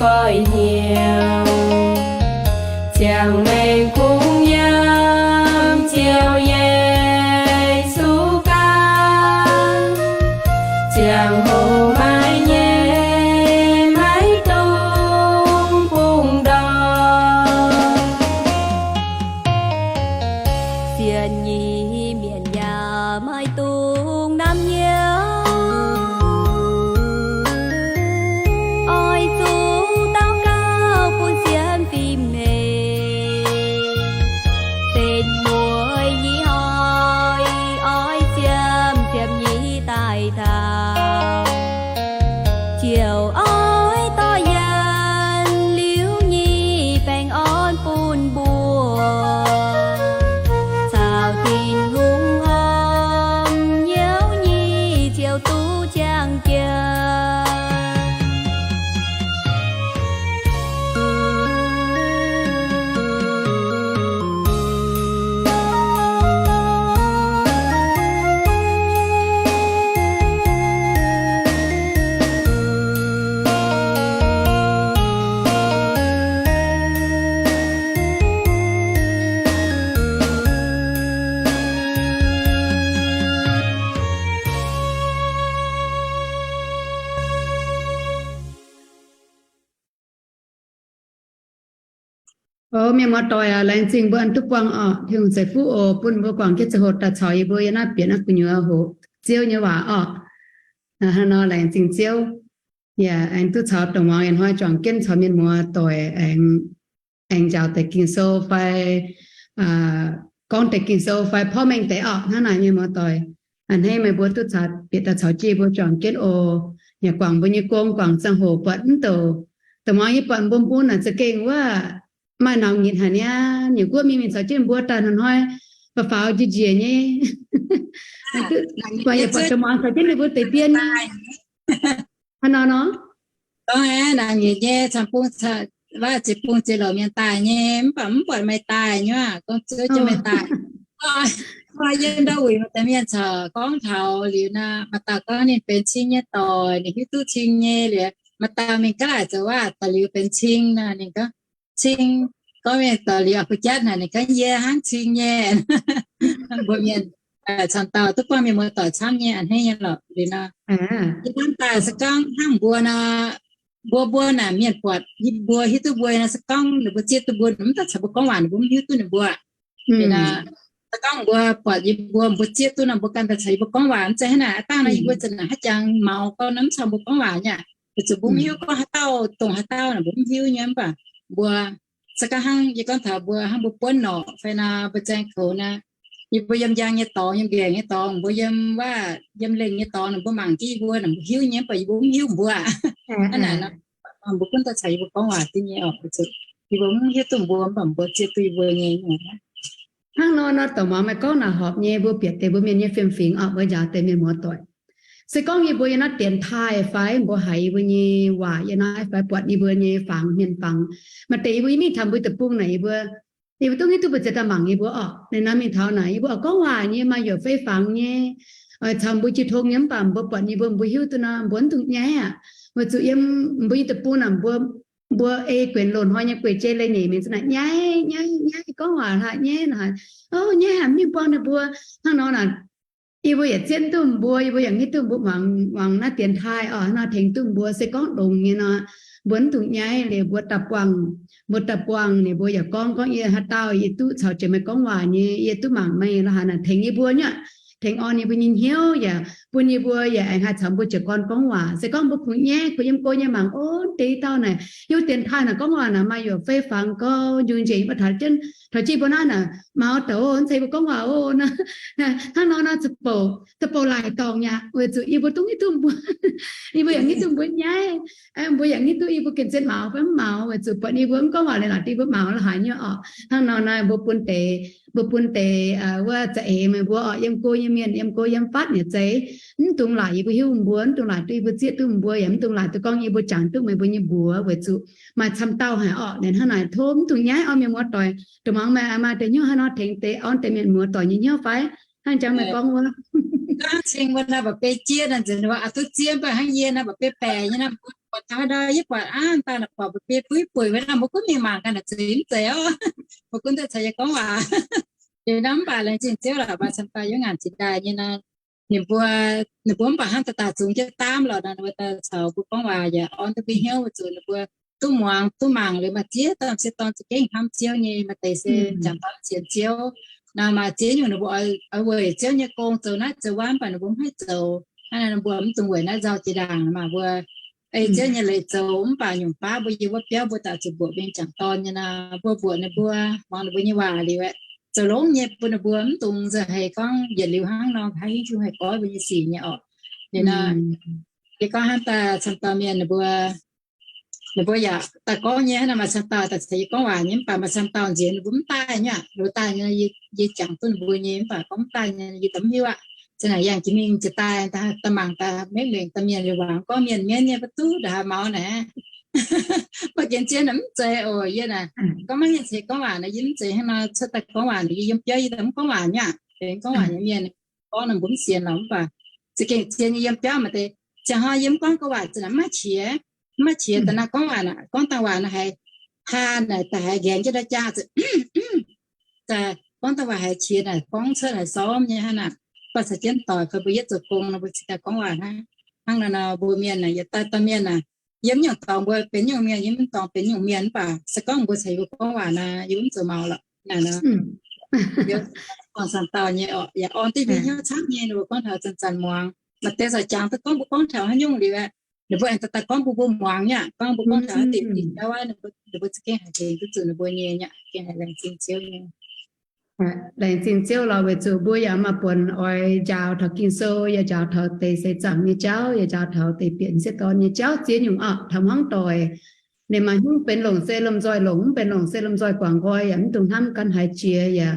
doix-hnyouv, ziangh maengx kungx yiem Ziouv Yesu ganh, ziangh hoc maiv nyei maiv dungx bungx ndorm. Sienx nyei mienh yaac maiv dungx namx hnyouv. Oix zuqc daux gaux bun sienx fim haic. Sen mueiz nyei hnoi oix ziemx ziemx nyei daaih taux, Ziouv oix dorh yienh liuz nyei baengh orn bun mbuo, caux Tin-Hungh horpc hnyouv nyei ziouc duqv jangx jiex. O, mienh muoz-doic aac, laengz zingh mbuo aengx duqv buangh orqc. Tin-Hungh ceix fuqv oc, bun mbuo guangc jienv ziangh hoc daaih caux yie mbuo yiem naaiv bieqc naaiv gu'nyuoz hoqc Ziouv nyei waac orqc. Hnangv nor laengz zingh Ziouv. Yaac aengx duqv caux dongh muangx ih hnoi juangc jienv caux mienh muoz-doic aengx, aengx njaaux deix Ging-Sou fai gorngv deix Ging-Sou fai porv mengh deix orqc. Hnangv naaic mienh muoz-doic, a'hneiv meih mbuo duqv caux, bieqc daaih caux jienv mbuo juangc jienv oc. Yaac guangc mbuo nyei gong, guangc ziangh hoc buatc mv douc, dongh muangx yie buatc mbuo bun naaic za'gengh wuov maaih naux nyitc haic niaa. Nyungc guoqv mingh mingh caux jienv mbuo daaih hnoi-hnoi faaux faaux njiec njiec nyei. Buatc yaac buatc dongh muangx caux jienv ninh mbuo deix dien nyei. Hnangv nor nor. Gorngv aeqv, nangc nyeic nyei, camv bung, waac ziepc bung ziepc louc mienh daaih nyei, mv baac mv buatc meih daaih nyei, gorngv zuov jienv meih daaih. Hnoi yiem ndau wuic maaih deix mienh corc gorngv taux liuz nor, maaih dauh gorngv ninh benx cing nyei doic, ninh hiuv duqv cing nyei liuz, maaih dauh mingh gaav laaic zoux waac daaih liuz benx cing nor, ninh gorngv cing, gorngv mienh doic liuz aqc buo jatv naaic, ninh gorngv yie hnangv cing nyei. Mbuo mienh camv dauh duqv buangh mienh muoz-doic camv nyei, a'hneiv nyei lorqc liuz nor. Yie hnamv daaih se gorngv hnangv mbuo nor, mbuo mbuo naaic mienh buatc yie mbuo hiuv duqv mbuo nor, se gorngv ninh mbuo zieqv duqv mbuo, mv daaih caux mbuo gorngv waac ninh mbuo mv hiuv duqv ninh mbuo. Liuz nor, se gorngv mbuo buatc yie mbuo, mbuo zieqv duqv nor, mbuo ganh daaih caux yie mbuo gorngv waac, mv zeiz hnangv naaic. Aav dangh nor yie mbuo zinh naaic haaix jangx maux gorngv nor mv caux mbuo gorngv waac nyei. Weic zuqc mbuo mv hiuv gorngv haaix dauh, dongh haaix dauh naaic mbuo mv hiuv nyei, mv baac mbuo se gorngv hnangv yie gorngv taux mbuo hnangv mbuo buonv norqc fai nor, mbuo zaeng koux nor, yie mbuo yiem njang nyei dorngx, yiem ngaengc nyei dorngx, mbuo yiem waac, yiem lengh nyei dorngx, mbuo mangc jienv yie mbuo naaic mbuo hiuv nyei, mv baac yie mbuo mv hiuv mbuo. Hnangv naaic nor, mbuo gunv daaih caux yie mbuo gorngv waac duqv nyei orqc. Weic zuqc yie mbuo mv hiuv duqv mbuo, mv baac mbuo zieqv duqv yie mbuo nyei. Hnangv nor nor, dongh muangx meih gorngv naaic horpc nyei, mbuo bieqc deix mbuo mienh nyei fiem-fingx orqc, mbuo njaaux deix mienh muoz-doic. Se gorngv yie mbuo yiem naaiv dienx taaih fai mbuo haiz yie mbuo nyei waac yiem naaiv fai buatc yie mbuo nyei fangx, hmien fangx, maaih deix yie mbuo mingh taux mbuo deic-bung naaic, yie mbuo, yie mbuo duqv hiuv duqv mbu'ziex daaih mangc yie mbuo orqc. Ninh nor mingh taux naaic, yie mbuo oix gorngv waac nyei, maaih youc fei fangx nyei, caux mbuo jiu tong nyei, mv baac mbuo buatc yie mbuo, mbuo hiuv duqv nor, mbuo mv dungx nyaiv aqv. Weic zuqc yiem mbuo nyei deic-bung naaic, mbuo, mbuo ei guenx loz-hnoi nyei guei jei leiz-nyeic mingh za'naaic nyaiv nyaiv nyaiv, gorngv waac hlaax nyaiv naaic, o, nyaiv haic, mv mingh buangh ninh mbuo. Hnangv nor naaic, yie mbuo yaac zieqv duqv mbuo, yie mbuo yaac ngitv duqv mbuo muangx, muangx naaiv dienx taaih orqc, hnangv nor tengx duqv mbuo. Se gorngv longx nyei nor, mbuo mv dungx nyaiv liuz, mbuo daaih buangh, mbuo daaih buangh ninh mbuo yaac gorngv, gorngv yie haaix dauh yie duqv caux jiex meih gorngv waac nyei, yie duqv mangc meih lorqc, haaix naaic tengx yie mbuo nyei, tengx orn yie mbuo nyei hnyouv yaac bun yie mbuo yaac aengx haih caux mbuo jiez gorn gorngv waac. Se gorngv mbuo kungx nyaiv, kungx yiem go nyei mangc, o, deix dauh naaic, yiem dienx taaih naaic gorngv waac naaic maaih youc fei fangx gau, njung njiec, yie mbuo taux jienv, taux jienv mbuo naaiv naaic, maux douc, mv zeiz yie mbuo gorngv waac o. Hnangv nor nor, za'bouc, za'bouc laaic dorngc yaac weic zuqc yie mbuo duqv ngitv duqv mbuo, yie mbuo yaac ngitv duqv mbuo nyaiv, mbuo yaac ngitv duqv yie mbuo gengh zien maux fai mv maux, weic zuqc buatc yie mbuo mv gorngv waac liuz, laaic duqv yie mbuo maux la'haaix nyungc orqc. Hnangv nor naaic, mbuo bun deix, mbuo bun deix wuov za'eix meih mbuo orqc, yiem go nyei mienh, yiem go yiem fatv nyei zeiz, mv dungx laaic yie mbuo hiuv mbuo, mv dungx laaic duqv yie mbuo zieqv duqv mbuo, yaac mv dungx laaic duqv gorngv yie mbuo jangx duqv meih mbuo nyei mbuox, weic zuqc maaih camv dauh haic orqc. Naaic hnangv naaic tov mv dungx nyaiv orqc, mienh muoz-doic. Dongh muangx meih maaih deix hnyouv haaix nor tengx deix orn deix mienh muoz-doic nyei hnyouv fai? Hnangv jangx meih gorngv wuov, cing wuov naaiv mbuo beiv jieqv naaic nzunc, a'duqv zieqv mv baac hnangv yie naaiv mbuo beiv baeqc nyei naaiv, buatc taux ndau yie buatc aav, daaih naaic buatc mbu'biei buiv buic wuov nor, mbuo gunv mingh mangc gaax naaic zuqc mv zeiz oc. Mbuo gunv daaih caux yie gorngv waac. Liuz nor mv baac laengz zingh Ziouv lorqc, maaih camv dauh yiem ngaanc jiex daaih nyei nor, ninh mbuo, ninh mbuo mv baac hnangv daaih daaih zungx jienv daamv lorqc nor, ninh mbuo daaih caux mbuo gorngv waac yaac orn duqv mbuo hnyouv weic zuqc ninh mbuo duqv muangx duqv mangc liuz maaih ziex dauh m'sieqv dorn za'gengh hnamv Ziouv nyei, maaih deix se jangx dorn sienx Ziouv. Naaiv maaih ziex nyungc ninh mbuo oix weic Ziouv nyei gong zoux naaiv zoux wuov, mv baac ninh mbuo mv haih zoux. Hnangv naaiv ninh mbuo mv dungx weic naaiv nzauh jiex ndaangc, maaih mbuo ei Ziouv nyei leiz zoux, mv baac nyungc baav mbuo yiem wuov biauv mbuo daaih zuqc mbuoqc mienh jangc dorn nyei nor, mbuo mbuoqc ninh mbuo, muangx ninh mbuo nyei waac liuz aeqv, zoux longx nyei bun ninh mbuo mv dungx nzauh haic gorngv yietc liuz hnangv nor, haiz hingv haih goiv mbuo nyei sic nyei orqc. Liuz nor, yie gorngv hnangv daaih camv dauh mienh ninh mbuo, ninh mbuo yaac daaih gorngv nyei hnangv nor, maaih camv dauh daaih caux yie gorngv waac nyei, mv baac maaih camv dauh nziex ninh mbuo mv daaih nyei aqv. Loz daaih nyei, yie jangx duqv ninh mbuo nyei, mv baac gorngv mv daaih nyei yie daaih mv hiuv aqv. Zinh naaic yangh jiex mingh jiex daaih, daaih mangc daaih maiv mueic daaih mienh liuz waac gorngv mienh mienv nyei, mv duqv ndongc haaix maux naaic. Mv baac gengh zien naaic mv zeiz oc. Yie naaic gorngv maiv mienh ceix gorngv waac naaic yie mv zeiz hnangv nor cuotv daaih gorngv waac naaic, yie yiem biauv yie daaih mv gorngv waac nyei aqv. Benx gorngv waac nyei mienh gorngv naaic mbuo mv sienx lorqc, mv baac za'gengh zien nyei yiem biauv maaih deix ziangh hnoi yie mv gorngv gorngv waac zinh naaic mv maaih qiex, mv maaih qiex daaih naaiv gorngv waac naaic, gorngv dangh waac naaic haiz haa naaic daaih haiz nqaengx jienv ndau jaa zuqc daaih gorngv dangh waac haiz qiex naaic gorngv cuotv haiz sormv nyei hnangv naaic. Mv baac caux jienv doic fai mbuo yietv zoux gong nor mbuo cingx daaih gorngv waac hnangv. Hnangv naaic nor mbuo mienh naaic yietc dauh dauh mienh naaic, yiem nyungc dorngx mbuo benx nyungc mienh, yiem nyungc dorngx benx nyungc mienh, mv baac se gorngv mbuo caux yie mbuo gorngv waac naaic yie mv zoux maux lorqc naaic nor. Yie gorngv camv dauh nyei orqc, yaac orn duqv mbuo hnyouv camv nyei. Ninh mbuo gorngv taux zanc-zanc muangx, maaih deix zaux jangx duqv gorngv mbuo gorngv taux haaix nyungc liuz aeqv, ninh mbuo aengx daaih gorngv mbuo, mbuo muangx nyei aqv. Gorngh mbuo gorngv taux haaix diuc diuc jauv wuov, ninh mbuo za'gengh haih tengx duqv zuqc ninh mbuo nyei nyei aqv. Gengh haih laengz zingh Ziouv nyei. Laengz zingh Ziouv lorqc, weic zuqc mbuo yaac maaih buonc oix njaaux taux Ging-Sou, yaac njaaux taux deix seix zaangc nyei jauv, yaac njaaux taux deix bieqc m'sieqv dorn nyei jauv ziex nyungc orqc. Taux hmuangv doic, ninh maaih hnyouv benx longc se lomh nzoih longc, mv benx longc se lomh nzoih guangc nqoi, yaac mv dungx hnamv gan haaix jiex. Yaac,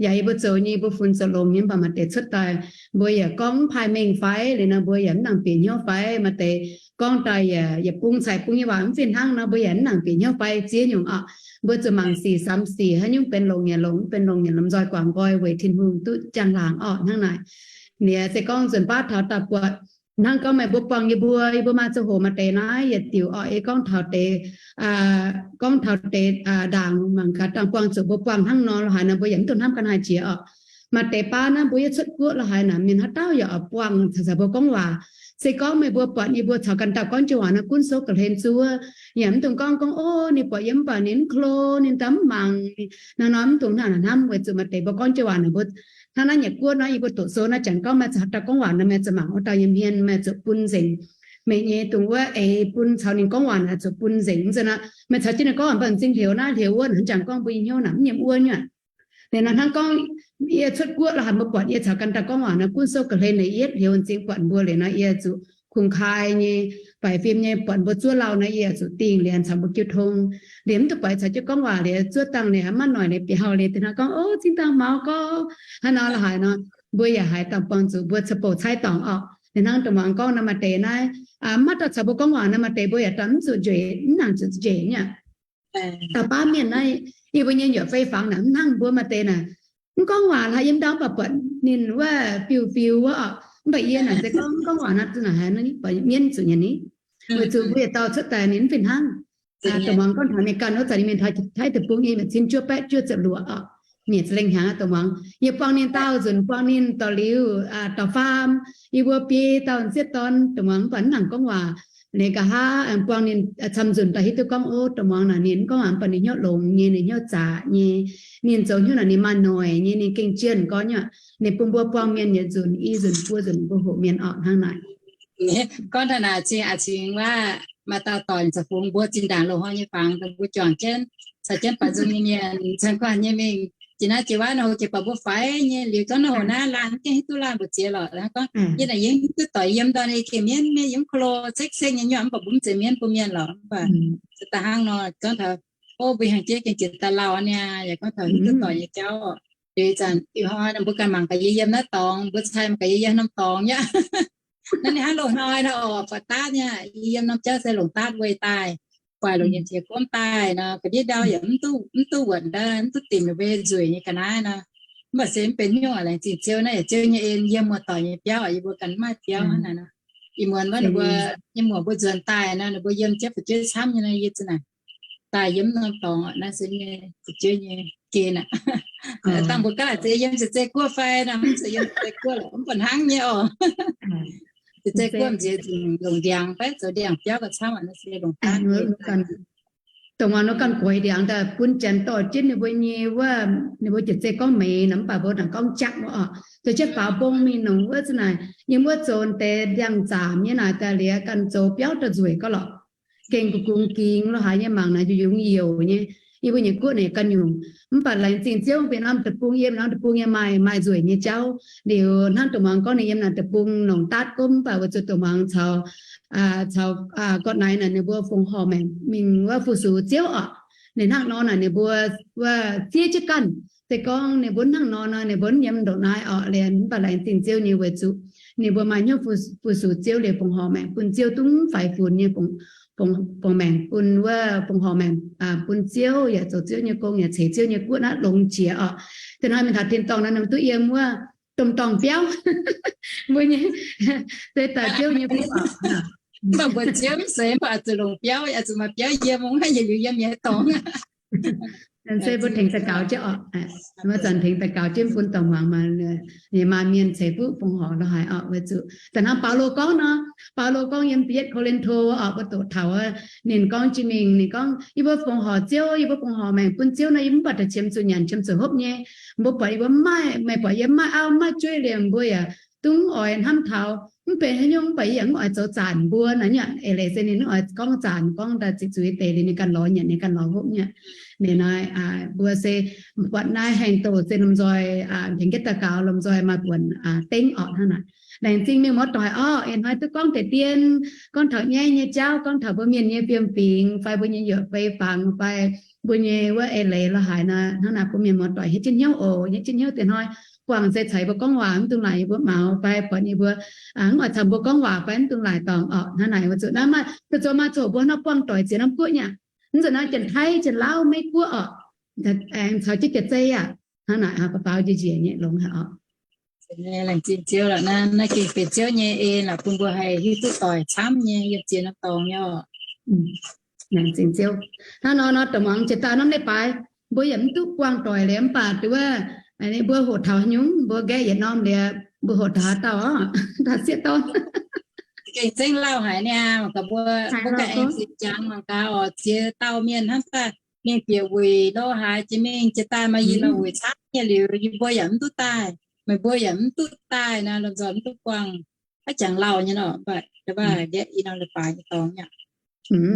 yaac yie mbuo zoux nyei, yie mbuo funx zoux longx nyei, mv baac maaih deix cuotv daaih mbuo yaac gorngv mv paaiv mengh fai, liuz nor mbuo yaac mv nangc bieqc hnyouv fai, maaih deix gorngv daaih yaac, yaac bung caic bung nyei waac mv fih hnangv nor, mbuo yaac mv nangc bieqc hnyouv fai, ziex nyungc orqc. Mbuo zuqc mangc sic samx sic, haaix nyungc benx longc yaac longc, mv benx longc yaac lomh nzoih guangc nqoi weic Tin-Hungh duqv njang-laangc orqc. Hnangv naaic, ninh se gorngv nzunc baav taux daaih buatc hnangv gorngv meih mbuo buangh yie mbuo, yie mbuo maaih ziangh hoc maaih deix naaiv yietc diuc orqc, yie gorngv taux deix, gorngv taux deix ndaangc mangc gaax dangh buangh zuqc mbuo buangh hnangv nor lorqc haaix nor, mbuo yaac mv dungx hnamv gan haaix jiex orqc. Maaih deix baav naaiv mbuo yietv cuotv guoqv lorqc haaix naaic, mienh haaix dauh yaac oix buangh caux mbuo gorngv waac. Se gorngv meih mbuo buatc yie mbuo caux ganh dauh gorngv joux waac nor, gunv souv ga'hlen zuov, yaac mv dungx gorngv gorngv, Ov, ninh buatc yie mv baac ninh mv klo, ninh daaih mv mangc. Naaiv nor mv dungx hnangv naaic hnamv, weic zuqc maaih deix mbuo gorngv joux waac naaic mbuo hnangv naaiv nyei guoqv nor, yie mbuo doqc sou naaiv janx gorngv meih caux dauh gorngv waac nor, meih zuqc mangc wuov dauh nyei hmien, meih zuqc bun nzengc meih nyei dongh wuov eix bun caux ninh gorngv waac naaic zuqc bun nzengc. Mv zeiz nor, meih caux jienv ninh gorngv waac mv baac m'zing hleux naaiv hleux wuov, hnangv janx gorngv mbuo nyei hnyouv naaic mv nyiem wuov nyuoqc. Liuz nor hnangv gorngv yie cuotv guoqv lorqc haaix, mbuo buatc yie caux ganh dauh gorngv waac nor, gunv souv ga'hlen liuz yietv hleux m'zing buatc mbuo liuz nor, yie zuqc kungx kai nyei, faix fim nyei, buatc mbuo zuov lauh nor, yie zuqc dingh liuz caux mbuo jiu tong. Liuz mv duqv buatc caux jienv gorngv waac liuz zuov dangh liuz haaix maiv noic liuz bieqc hauh liuz deix hnangv gorngv, Ov, zinh dangh maux gorngv hnangv nor lorqc haaix nor, mbuo yaac haaix dangh buangh zuqc mbuo caux bouc caiv dorngc orqc. Liuz hnangv dongh muangx gorngv nor maaih deix naaiv maiv dauh caux mbuo gorngv waac nor, maaih deix mbuo yaac daaih mv zuqc njueic, mv nangc zuqc njueic nyei. Dauh baav mienh naaiv, yie mbuo nyei nyuoqc fei fangx naaic mv hnangv mbuo, maaih deix naaic mv gorngv waac haaix, yiem ndau mv baac buatc ninh wuov fiu fiu wuov orqc. Mv baac yie naaic se gorngv mv gorngv waac nor, naaic haaix buatc mienv zuqc nyanc ni. Weic zuqc mbuo yietc dauh cuotv daaih ninh mv fih hnangv. Dongh muangx gorngv taux mienh ganh wuov zanc ninh mingh taux Taiv Deic-Bung, yie mbuo cin juov baeqv juov ziepc luoqc orqc, nyic ziepc lengh hnyangx dongh muangx. Yie buangh ninh daauh nzunc, buangh ninh dorh liuz, dorh faam, yie mbuo biei dauh m'sieqv dorn dongh muangx mv baac mv nangc gorngv waac. Liuz nqa'haav buangh ninh camv nzunc daaih hiuv duqv gorngv, ov, dongh muangx naaic ninh mv gorngv waac mv baac ninh hnyouv longx nyei, ninh hnyouv zaqc nyei, ninh zoux hnyouv naaic ninh maaih noic nyei, ninh gengh jienv gorngv nyei. Ninh bun mbuo buangh mienh yietc nzunc, i nzunc, buo nzunc, mbuo hoqc mienh orqc hnangv naaic. Gorngv taux naaic cingx aqc cingx wuov, maaih dauh doic caux fungx mbuo zinh ndaangc loz-hnoi nyei fangx dongh mbuo juangc jienv caux jienv baaux nzung nyei mienh, caux guanh nyei mingh jiex naaiv jiex wuov, naaiv hoc jiex baac mbuo faix nyei liuz gorngv naaiv hoc naaiv laanh mv gaengh hiuv duqv laanh mbu'ziex lorqc. Gorngv yie naaic yie hiuv duqv doic yiem ndorn ei gengh mienv, mienh yiem klo cekv ceng nyei nyuoqc mv baac mbuo mv zeiz mienv, mbuo mienh lorqc. Mv baac se da'hnangv nor gorngv taux, o, mbuo hnyangx-jeiv gengh jiex daaih lauh niaa, yaac gorngv taux hiuv duqv doic nyei jauv. Liuz ih zanc ih hnoi mbuo ganh mangc gaax yie yiem naaiv dorngx, mbuo cai mangc gaax yie yiem norm dorngx nyei. Naaiv ninh hnangv loz-hnoi nor oc, buatc daatv nyei. Yie yiem norm jauv se longc daatv weih daaih, buatc longc yietc qiex gomv daaih nor, ga'ndiev ndau yaac mv duqv wuonc, mv duqv dimc mbuo nzueic nyei ga'naaiv nor. Mv baac se mv benx nyungc, laengz zingh Ziouv naaiv yaac Ziouv nyei en, yiem muoz-doic nyei biauv, yie mbuo ganh mv maaih biauv hnangv naaic nor. Ih muonz wuov ninh mbuo nyei muoc mbuo nzuonx daaih nor, ninh mbuo yiem jienv fu'jueiv camv nyei nor, yie za'naaic daaih yiem norm dorngx naaiv se nyei fu'jueiv nyei gen aqv. Dangh mbuo gaav laaix zeix yiem Ziec Zei Guoqv fai nor, mv zuqc yiem Ziec Zei Guoqv lorqc, mv buatc hnangv nyei oc. Ziec Zei Guoqv m'nziex nzunc longc ndiangx fai zoux ndiangx biauv gauh camv aqv, naaiv se longc daav nyei. Dongh wuov nor ganh gueix ndiangx daaih bun janx dorh jienv ninh mbuo nyei wuov, ninh mbuo Ziec Zei gorngv meix nor, mv baac mbuo naaic gorngv jaqv wuov oc, zoux jienv faaux mbong mingh nongc wuov za'naaic, yiem wuov zoux deix ndiangx-zaamc nyei naaic daaih liuz ganh zoux biauv daaih nzueic gauh lorqc. Gengh ga'gungx gingx lo haaix nyei mangc naaic yungz youc nyei. Yie mbuo nyei guoqv naaic ganh nyungc. Mv baac laengz zingh Ziouv, bieqc norm deic-bung yiem norm deic-bung yiem maaih maaih nzueic nyei jauv. Liuz hnangv dongh muangx gorngv ninh yiem naaic deic-bung longc daatv gomv, mv baac weic zuqc dongh muangx caux, caux gorqv-naaiv naaic ninh mbuo fongc horc maengc mingh wuov fu-sux Ziouv oc. Ninh hnangv nor naaic ninh mbuo wuov fiev jienv ganh. Se gorngv ninh mbuo hnangv nor nor, ninh mbuo yiem ndongc naaiv oc, liuz mv baac laengz zingh Ziouv nyei weic zuqc ninh mbuo maaih hnyouv fu-sux Ziouv liuz fongc horc maengc bun Ziouv, dungx faix funx nyei fongc maengc bun wuov, fongc horc maengc bun Ziouv, yaac zoux Ziouv nyei gong, yaac ceix Ziouv nyei guoqv naaiv longx jiex oc. Da'hnoi mingh taux tin-dorngh nor, ninh duqv yiem wuov domh dorngh biauv. Mbuo nyei se daaih Ziouv nyei fuqv oc. Mv baac mbuox Ziouv mv seix, mv baac zuqc longc biauv, zuqc maaih biauv yiem, mv haih yietc liuz yiem nyei dorngx. Se mbuo tengx daux gaux jienv oc. Mbuo zanc tengx daux gaux jienv bun dongh muangx maaih, maaih mienh ceix fuqv fongc horc lo haaix oc. Weic zuqc da'hnangv Baulo gorngv nor, Baulo gorngv yiem da'yietv Ko^lin^to oc, mbuo doqc taux, ninh gorngv jiex mingh, ninh gorngv, yie mbuo fongc horc Ziouv, yie mbuo fongc horc maengc bun Ziouv nor, yie mbuo mv baac daaih qiemx zuqc nyanc, qiemx zuqc hopv nyei. Mbuo buatc yie mbuo mv maaih, meih buatc yie mv maaih auv mv maaih jueiv liemh, mbuo yaac dungx oix hnamv taux mv benx haaix nyungc, mv baac yie yaac mv oix zoux zanc mbuo naaiv nyei. Eix leiz se ninh mv oix gorngv zanc, gorngv daaih ziqc zuiz deix liuz ninh ganh lorz nyanc, ninh ganh lorz hopv nyei. Ninh naaiv mbuo se buatc naaiv haengh doz se lomh nzoih tengx jienv daux gaux, lomh nzoih maaih buonc dengv orqc hnangv naaic. Laengz zingh mienh muoz-doic orqc, ih hnoi duqv gorngv deix dien, gorngv taux nyaiv nyei jauv, gorngv taux mbuo mienh nyei fiem-fingx fai mbuo nyei yuoqc fei fangx fai mbuo nyei wuov eix leiz lo haaix nor, hnangv naaic bun mienh muoz-doic hietv jienv hnyouv oc, hietv jienv hnyouv deix hnoi buangh se caux mbuo gorngv waac mv dungx laaic yie mbuo maux fai buatc yie mbuo mv oix caux mbuo gorngv waac fai mv dungx laaic dorngc orqc. Hnangv naaic weic zuqc naaiv maaih zuqc zoux maaih zoqc mbuo hnangv nor buangh doic ziex norm guoqv nyei. Mv zuqc naaiv Janx-Taiv, Janx-Lauv, Meiv-Guoqv orqc, aengx caux jienv Janx-Zei aac. Hnangv naaic faaux njiec njiec nyei longx haic orqc. Laengz zingh Ziouv lorqc, naaiv gengh benx Ziouv nyei en lorqc, bun mbuo haih hiuv duqv doic camv nyei yiem ziex norm dorngx nyei orqc. Laengz zingh Ziouv. Hnangv nor nor, dongh muangx jiex daaih norm leiz-baaix, mbuo yaac mv duqv buangh doic liuz mv baac duqv wuov, mbuo hoqc taux haaix nyungc, mbuo nqaeqv yietc norm liuz, mbuo hoqc taux haaix dauh, taux sieqv dorn. Gengh zengv lauh haic niaa, mangc gaax mbuo, mbuo ganh aengx zinh jangx mangc gaax oc, ziex dauh mienh hnamv daaih mingh bieqc wuic lo haaix jiex mingh jiex daaih maaih yie nor wuic camv nyei liuz, yie mbuo yaac mv duqv daaih, meih mbuo yaac mv duqv daaih nor, lomh nzoih mv duqv buangh. Aav jangx lauh nyei nor, mv baac nqaeqv i norm leiz-baaix nyei dorngx nyei.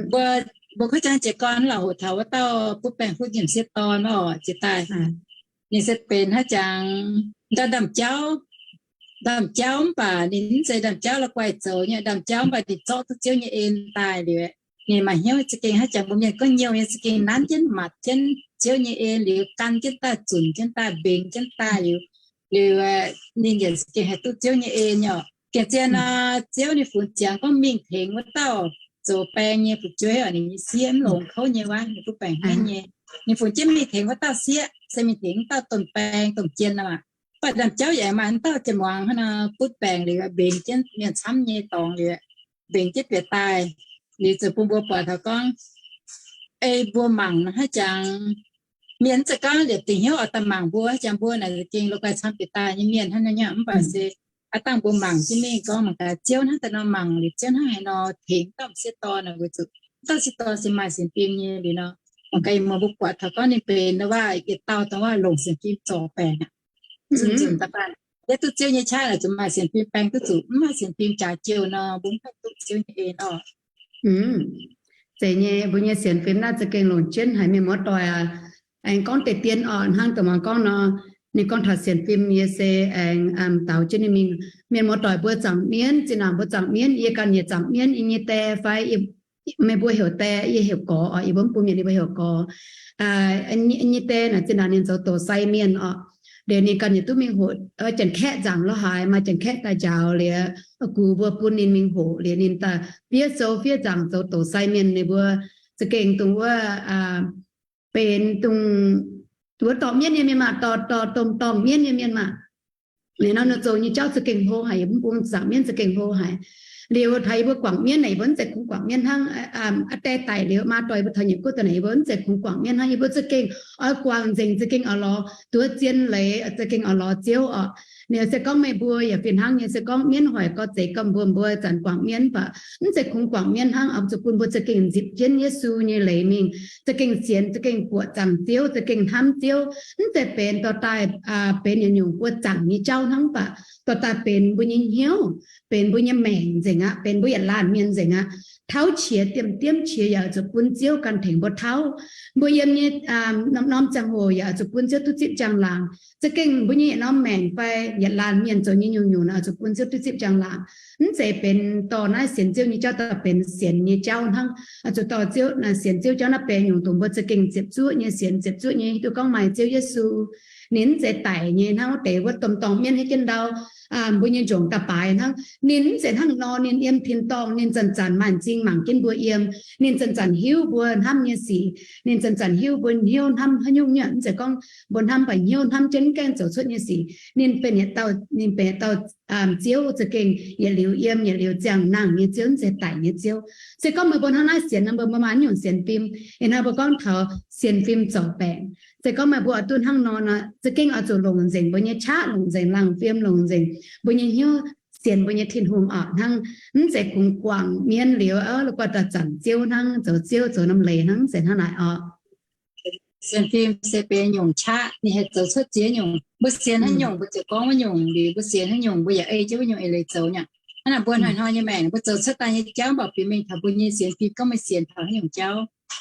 Mbuo, mbuo kuv jangx jiez gorn lorqc, hoqc taux wuov dauh butv baengc huv nyiemc sieqv dorn oc, jiex daaih ninh se benx haaix jangx, ndamv-ndamv jauv, ndamv jauv mv baac ninh mv zeiz ndamv jauv la'guaih zoux nyei, ndamv jauv mv baac ninh zorqv duqv Ziouv nyei en daaih liuz, ninh maaih hnyouv za'gengh haaix jangx mbuo mienh gorngv nyouh nyei, za'gengh nanv jienv matc jienv Ziouv nyei en liuz, gan jienv daaih, zunc jienv daaih, mbengx jienv daaih liuz, liuz ninh yaac za'gengh haih duqv Ziouv nyei en nyei oc. Gengh zien nor, Ziouv ninh funx ziangx gorngv mingh tengx wuov dauh zoux baeng nyei fu'jueiv oc, ninh nyei sieqv mv longx kouv nyei wuov, ninh butv baengc henv nyei. Ninh funx jienv mingh tengx wuov dauh sieqv, se mingh tengx wuov dauh domh baeng domh jien nor aqv. Mv baac ndamv jauv yaac maaih wuov dauh jien muangz hnangv nor butv baengc liuz, mbengx jienv mienh camv nyei dorngx liuz, mbengx jienv bieqc daaih liuz, ziouc bun mbuo buatc taux gorngv, ei mbuo mangc haaix jangx, mienh mv zeiz gorngv liepc dingc hnyouv oix daaih mangc mbuo, haaix jangx mbuo naaic za'gengh la'guaih camv bieqc daaih nyei mienh hnangv nor nyei. Mv baac se aav dangh mbuo mangc jienv mingh gorngv mangc gaax Ziouv hnangv daaih nor, mangc liuz Ziouv hnangv haaix nor tengx dauh m'sieqv dorn nor, weic zuqc dauh m'sieqv dorn se maaih sienx fim nyei liuz nor, mangc gaax ih muonz mbuo buatc taux gorngv ninh benx wuov yietc dauh dongh wuov longc sienx fim zorc baengc aqv. Zunc zunc daaih baac, yie duqv Ziouv nyei qaqv naaic zuqc maaih sienx fim baeng duqv zuqc, mv maaih sienx fim jaax jiouh nor, mbuo mv haih duqv Ziouv nyei en orqc. Zeiz nyei, mbuo nyei sienx fim naaiv za'gengh longc jienv haic mienh muoz-doic aac. Aengx gorngv deix dien orqc, hnangv dongh muangx gorngv nor, ninh gorngv taux sienx fim yie se aengx daux jienv ninh mingh. Mienh muoz-doic mbuo zaangc mienv, zinh ndaangc mbuo zaangc mienv, yie ganh yaac zaangc mienv, yie nyei die fai meih mbuo heuc die, yie heuc gorx oc, yie mbuo mv bun mienh yie mbuo heuc gorx. Yie nyei die naaic zinh ndaangc ninh zoux doqc sai mienh oc. Liuz ninh ganh yaac duqv mingh hoqc Janx-Kaeqv nzaangc lo haaix, maaih Janx-Kaeqv daaih njaaux liuz, gux mbuo bun ninh mingh hoqc liuz ninh daaih fiev sou fiev nzaangc zoux doqc sai mienh. Ninh mbuo za'gengh dongh wuov benx dongh wuov dorh mienv nyei mienh maah, dorh, dorh domh dorngh mienv nyei mienh maah. Liuz nor ninh zoux nyei jauv za'gengh hlo haic, yie mv bun zaangc mienv za'gengh hlo haic. Liuz taux yie mbuo guangc mienv naaic, yie mbuo mv zeiz kungx guangc mienv hnangv. Aa, deix daic liuz maa dorh yie mbuo taux nyei guoqv daaih naaic, yie mbuo mv zeiz kungx guangc mienv hnangv. Yie mbuo za'gengh oix guangc nzengc, za'gengh oix lorz duqv zien leiz, za'gengh oix lorz Ziouv oc. Liuz se gorngv meih mbuo yaac fih hnangv nyei, se gorngv mienv hoic gorx zeiz gorngv mbuo, mbuo zanc guangc mienv baac mv zeiz kungx guangc mienv hnangv, oix zuqc bun mbuo za'gengh nzipc jienv Yesu nyei leiz mingh, za'gengh sienx, za'gengh buoqc zaangc Ziouv, za'gengh hnamv Ziouv. Mv zeiz benx dorh daaih benx yietc nyungc buo zaangc nyei jauv hnangv baac dorh daaih benx mbuo nyei hnyouv, benx mbuo nyei maengc nzengc aqv, benx mbuo yietc laanh mienh nzengc aqv. Tauv qiex diemv diemv qiex yaac oix zuqc bun Ziouv ganh tengx mbuo tauv. Mbuo yiem nyei norm-norm ziangh hoc yaac oix zuqc bun Ziouv duqv zipv njang-laangc. Za'gengh mbuo nyei yietc norm maengc fai yietc laanh mienh zoux nyei nyungc-nyungc naaic oix zuqc bun Ziouv duqv zipv njang-laangc. Mv zeiz benx dorh naaiv sienx Ziouv nyei jauv, daaih benx sienx nyei jauv hnangv. Oix zuqc dorh Ziouv naaic sienx Ziouv jauv naaiv benx nyungc dongh mbuo za'gengh ziepc zuoqv nyei sienx, ziepc zuoqv nyei hiuv duqv gorngv maaih Ziouv Yesu. Ninh mv zeiz daic nyei hnangv wuov deix wuov domh dorngh mienv haaix jienv ndau, mbuo nyei njongc daaih baaix hnangv. Ninh mv zeiz hnangv nor, ninh yiem tin-dorngh, ninh zanc-zanc maaih m'zing mangc jienv mbuo yiem. Ninh zanc-zanc hiuv mbuo hnamv nyei sic. Ninh zanc-zanc hiuv mbuo hnyouv hnamv haaix nyungc nyuoqc. Mv zeiz gorngv mbuo hnamv baac hnyouv hnamv jienv mv gaengh zoux cuotv nyei sic. Ninh benx yietc dauh, ninh benx yietc dauh Ziouv za'gengh yietc liuz yiem, yietc liuz ziangh nangh nyei Ziouv, mv zeiz daic nyei Ziouv. Se gorngv meih mbuo hnangv naaiv sienx nor, mbuo maaih haaix nyungc sienx fim? Ih hnoi mbuo gorngv taux sienx fim zorc baengc. Se gorngv meih mbuo oix duqv hnangv nor nor, za'gengh oix zuqc longc nzengc mbuo nyei qaqv, longc nzengc laangh fim, longc nzengc mbuo nyei hnyouv sienx mbuo nyei Tin-Hungh oc hnangv. Mv zeiz kungx guangc mienv liuz, la'guaih daaih zanc Ziouv hnangv, zoux Ziouv zoux norm leiz hnangv, mv zeiz hnangv naaic oc. Sienx fim se benx nyungc qaqv, ninh haih zoux cuotv ziex nyungc. Mbuo sienx haaix nyungc mbuo ziouc gorngv wuov nyungc, liuz mbuo sienx haaix nyungc mbuo yaac ei jienv wuov nyungc eix leiz zoux nyei. Hnangv naaic mbuo hnoi-hnoi nyei maengc mbuo zoux cuotv daaih nyei jauv mv baac bieqc mingh taux mbuo nyei sienx taux haaix nyungc jauv.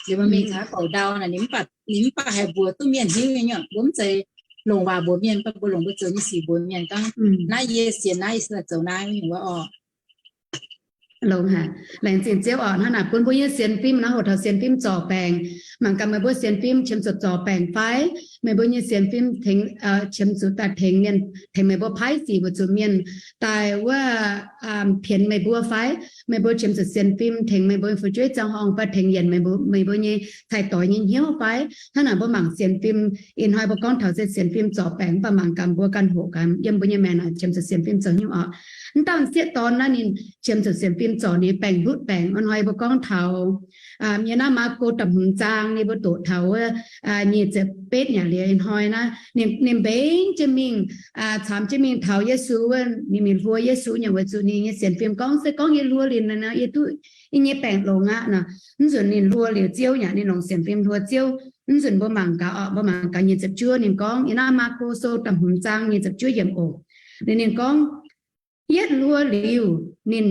Liuz mbuo mingh taux haaix bouc ndau naaic, ninh mv baac, ninh mv baac haih mbuox duqv mienh hiuv nyei nyuoqc. Mbuo mv zeiz longc waac mbuox mienh, mv baac mbuo longc mbuo zoux nyei sic mbuox mienh gorngv, naaiv yie sienx naaiv, yie sienx zoux naaiv nyungc wuov oc. Longx haic. Laengz zingh Ziouv oc. Hnangv naaic bun mbuo nyei sienx fim naaiv hoqc taux sienx fim zorc baengc. Mangc gaax meih mbuo sienx fim qiemx zuqc zorc baengc fai? Meih mbuo nyei sienx fim tengx, qiemx zuqc daaih tengx mienh, tengx meih mbuo paaiv sic weic zuqc mienh daaih wuov pienx meih mbuo fai? Meih mbuo qiemx zuqc sienx fim tengx meih mbuo fu'jueiv ziangh horngh fai tengx yienc meih mbuo, meih mbuo nyei cai-doix nyei hnyouv fai? Hnangv naaic mbuo mangc sienx fim, ih hnoi mbuo gorngv taux se sienx fim zorc baengc, mv baac mangc gaax mbuo ganh hoqc gaax yiem mbuo nyei maengc naaic qiemx zuqc sienx fim zoux hnyouv oc. Mv dauh sieqv dorn naaiv ninh qiemx zuqc sienx fim zorc ninh baengc ndutv baengc. Ih hnoi mbuo gorngv taux yiem naaiv Maako da'hmz zaang, ninh mbuo doqc taux wuov nyic ziepc betv nyei liuz, ih hnoi naaiv ninh, ninh mbenc jienv mingh, caamx jienv mingh taux Yesu wuov, ninh mingh hluo Yesu nyei, weic zuqc ninh nyei sienx fim gorngv, se gorngv yie hluo liuz nor, yie duqv yie nyei baengc longx aqv nor. Mv nzunc ninh hluo liuz Ziouv nyei, ninh longc sienx fim hluo Ziouv. Mv nzunc mbuo mangc gaax oc, mbuo mangc gaax nyic ziepc juov ninh gorngv, yiem naaiv Maako sou da'hmz zaang nyic ziepc juov yiemc oc. Ninh, ninh gorngv, Yietv hluo liuz, ninh,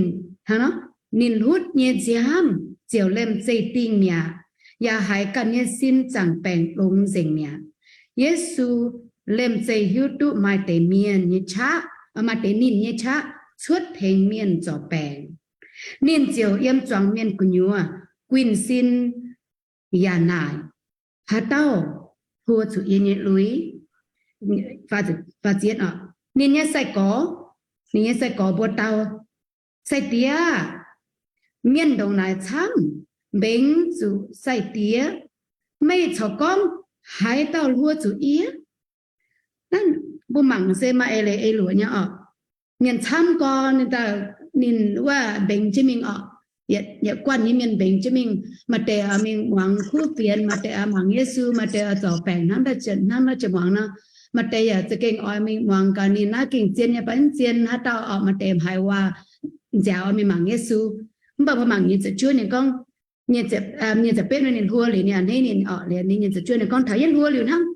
hnangv nor, ninh hlutv nyei nziaamv ziouc lemh zeih dingh mi'aqv, yaac haiz ganh nyei sin zaangc baengc longx nzengc mi'aqv. Yesu lemh zeih hiuv duqv maaih deix mienh nyei qaqv, maaih deix ninh nyei qaqv cuotv tengx mienh zorc baengc. Ninh ziouc yiem zuangx mienh gu'nyuoz guinh sin yaac naaic, Haaix dauh hluo zuqc yie nyei lui? Ninh nyei sai-gorx, ninh nyei sai-gorx mbuo dau, Sai-Diex aah! Mienh ndongc naaic camv mbengx zuqc sai-diex. Meih corc gorngv, Haaix dauh hluo zuqc yie? Naaiv mbuo mangc se maaih eix leiz eix luoqc nyei oc. Mienh camv gorn ninh, ninh wuov mbengx jienv mingh oc. Yietc guanh nyei mienh mbengx jienv mingh, maaih deix oix mingh muangx kuv fienx, maaih deix oix mangc Yesu, maaih deix oix zorc baengc hnangv, hnangv naaiv ziouc muangx nor. Maaih deix yaac za'gengh oix mingh muangx gaax ninh naaiv gengh zien nyei fai mv zien, haaix dauh oix, maaih deix haiz waac nziaaux oix mingh mangc Yesu. Mv baac mbuo mangc nyic ziepc juov ninh gorngv, nyic ziepc betv ninh hluo liuz ninh a'hneiv ninh oc, liuz ninh nyic ziepc juov ninh gorngv, Taux yie hluo liuz hnangv,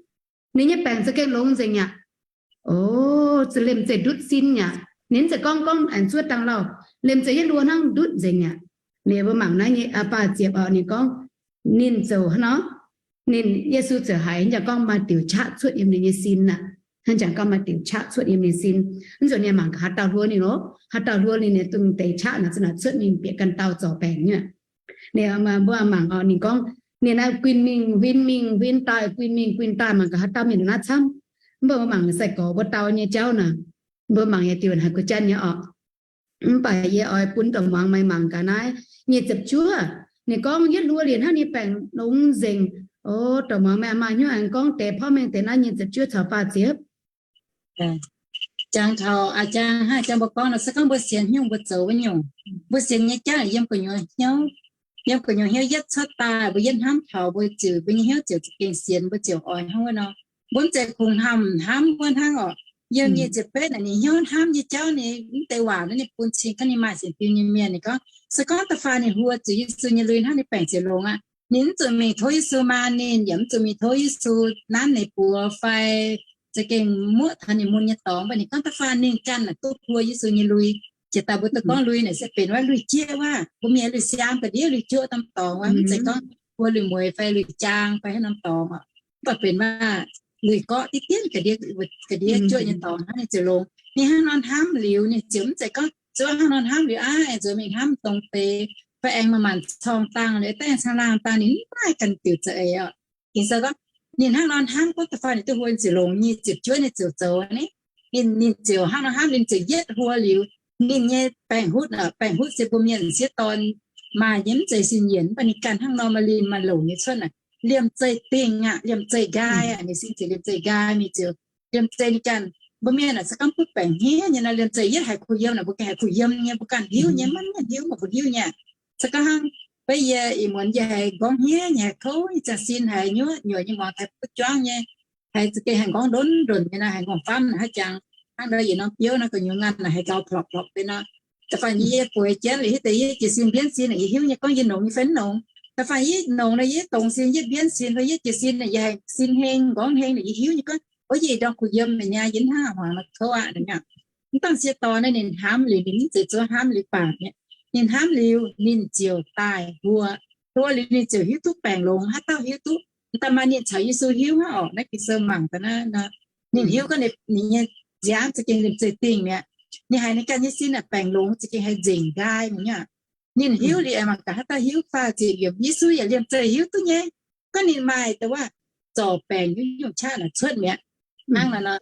ninh nyei baengc za'gengh longx nzengc mi'aqv. O, lemh zeih ndutv sin mi'aqv. Ninh mv zeiz gorngv, gorngv aengx zuov dangh lauh, lemh zeih yie hluo hnangv ndutv nzengc mi'aqv. Liuz mbuo mangc naaiv nyei faah ziepc oc, ninh gorngv, ninh ziouc hnangv nor, ninh, Yesu ziouc haiz hnangv jangx gorngv maaih diuc qaqv cuotv yiem ninh nyei sin aqv. Hnangv jangx gorngv maaih diuc qaqv cuotv yiem ninh sin. Mv nzunc ninh mangc gaax haaix dauh hluo ninh lorqc, haaix dauh hluo ninh, ninh dongh deix qaqv naaic za'naaic cuotv mingh bieqc ganh dauh zorc baengc nyei. Ninh, mbuo mangc oc, ninh gorngv, ninh naaiv guinh mingh huin mingh huin daaih, guinh mingh guinh daaih, mangc gaax haaix dauh mienh naaiv camv. Mv baac mbuo mangc sai-gorx mbuo dau nyei jauv naaic, mbuo mangc yietc diuc haiz gu'janh nyei oc. Mv baac yie oix bun douc muangx meih mangc gaax naaiv nyic ziepc juov. Ninh gorngv yietv hluo liuz hnangv ninh baengc longx nzengc. O, douc muangx meih maaih hnyouv aengx gorngv deix porv mengh deix naaiv nyic ziepc juov caux faah ziepc. Jangx taux a'jang hnangv jangx mbuo gorngv nor, se gorngv mbuo sienx nyungc mbuo zoux wuov nyungc, mbuo sienx nyei jauv yiem gu'nyuoz hnyouv, yiem gu'nyuoz hnyouv yietv cuotv daaih, mbuo yietv hnamv taux mbuo ziouc, mbuo nyei hnyouv ziouc za'gengh sienx, mbuo ziouc oix hnangv wuov nor. Mbuo mv zeiz kungx hnamv hnamv wuov hnangv oc. Yiem nyei ziepc betv naaic ninh hnyouv hnamv nyei jauv, ninh mv deix waac naaiv ninh bun cing gorngv ninh maaih sienx fim nyei mienh, ninh gorngv, se gorngv da'faanh ninh hluo zuqc Yesu nyei lui hnangv, ninh baengc ziouc longx aqv. Ninh mv zuqc mingh tov Yesu maan ninh, yaac mv zuqc mingh tov Yesu nanv ninh buoz fai za'gengh muoqv taux ninh mun nyei dorngx. Mv baac ninh gorngv da'faanh ninh ganh naaic duqv hluo Yesu nyei lui. Jiex daaih mbuo duqv gorngv lui naaic se benx wuov lui-jieqv wuov, mbuo mienh lui-siaam ga'ndiev lui-jieqv norm dorngx wuov, mv zeiz gorngv hluo lui-mueiz fai lui-jaang fai haaix norm dorngx oc. Mv baac benx wuov lui-gorqv diqv dien ga'ndiev, ga'ndiev jieqv nyei dorngx hnangv, ninh ziouc longx. Ninh hnangv nor hnamv liuz, ninh ziouc mv zeiz gorngv zuov hnangv nor hnamv liuz aqv, aengx zuov mingh hnamv dongh deix fai aengx maaih maanc corng dangh liuz daaih aengx caangh laangh dangh, ninh mv maaih ganh diuc za'eix oc. Ging-Sou gorngv ninh hnangv nor hnamv gorngv da'faanh ninh duqv hluo, ninh ziouc longx nyei ziepc juov ninh ziouc zoux aqv. Ninh, ninh, ninh ziouc hnangv nor hnamv, ninh ziouc yietv hluo liuz, ninh nyei baengc hutv, baengc hutv se mbuo mienh sieqv dorn maaih nyei, mv zeiz sin yienc, mv baac ninh ganh hnangv nor maaih linh maaih longc nyei cuotv naaic, liemh zeih dingh aqv, liemh zeih nqaai aqv, ninh sin ziouc liemh zeih nqaai mingh ziouc liemh zeih ninh ganh. Mbuo mienh naaic se gorngv butv baengc hniev nyei nor, liemh zeih yietv haiz kuh yiem naaic mbuo ganh haiz kuh yiem nyei, mbuo ganh hiuv nyei, maiv mienh hiuv mv baac mbuo hiuv nyei. Se gorngv hnangv beiv yie ih muonz yie haiz nqorngv hniev nyei, haiz kouv nyei, ziangh sin haiz nyuoqv nyuoqc nyei, muangx taux butv juangv nyei, haiz za'gengh haiz nqorngv ndonv ndonc nyei nor, haiz ngorc famv haic, haaix jangx hnangv nor yietc norm biouv nor gu'nyuoz nganh naaic haiz gaux plopv plopv deix nor. Da'faanh yie bueix jienv liuz hiuv deix yie jiez sin mbienv sin naaic, yie hiuv nyei gorngv yie nongx nyei fai mv nongx. Da'faanh yie nongx nor yie dongz sin, yie mbienv sin fai yie jiez sin naaic, yie haiz sin heng nqorngv heng naaic, yie hiuv nyei gorngv, o, yie ih ndorm kuh yiem mi'aqv, yie hnangv hmuangx nor kouv aqv. Mv baac sieqv dorn naaiv ninh hnamv liuz, ninh mv zeiz zuov hnamv liuz baac mi'aqv. Ninh hnamv liuz ninh ziouc daaih hluo. Hluo liuz ninh ziouc hiuv duqv baengc longx, haaix dauh hiuv duqv. Da'faanh maaih ninh caux Yesu hiuv hnangv orqc. Naaiv Ging-Sou mangc daaih naaiv, ninh hiuv gorngv ninh nyei nziaamv za'gengh liemh zeih dingh mi'aqv. Ninh haiz ninh ganh nyei sin naaic baengc longx, za'gengh haiz nzengc nqaai mi'aqv. Ninh hiuv liuz aengx mangc gaax haaix dauh hiuv faah ziepc yiemc, Yesu yaac liemh zeih hiuv duqv nyei. Gorngv ninh maaih dongh wuov zorc baengc nyungc-nyungc qaqv naaic cuotv mi'aqv. Hnangv naaic nor,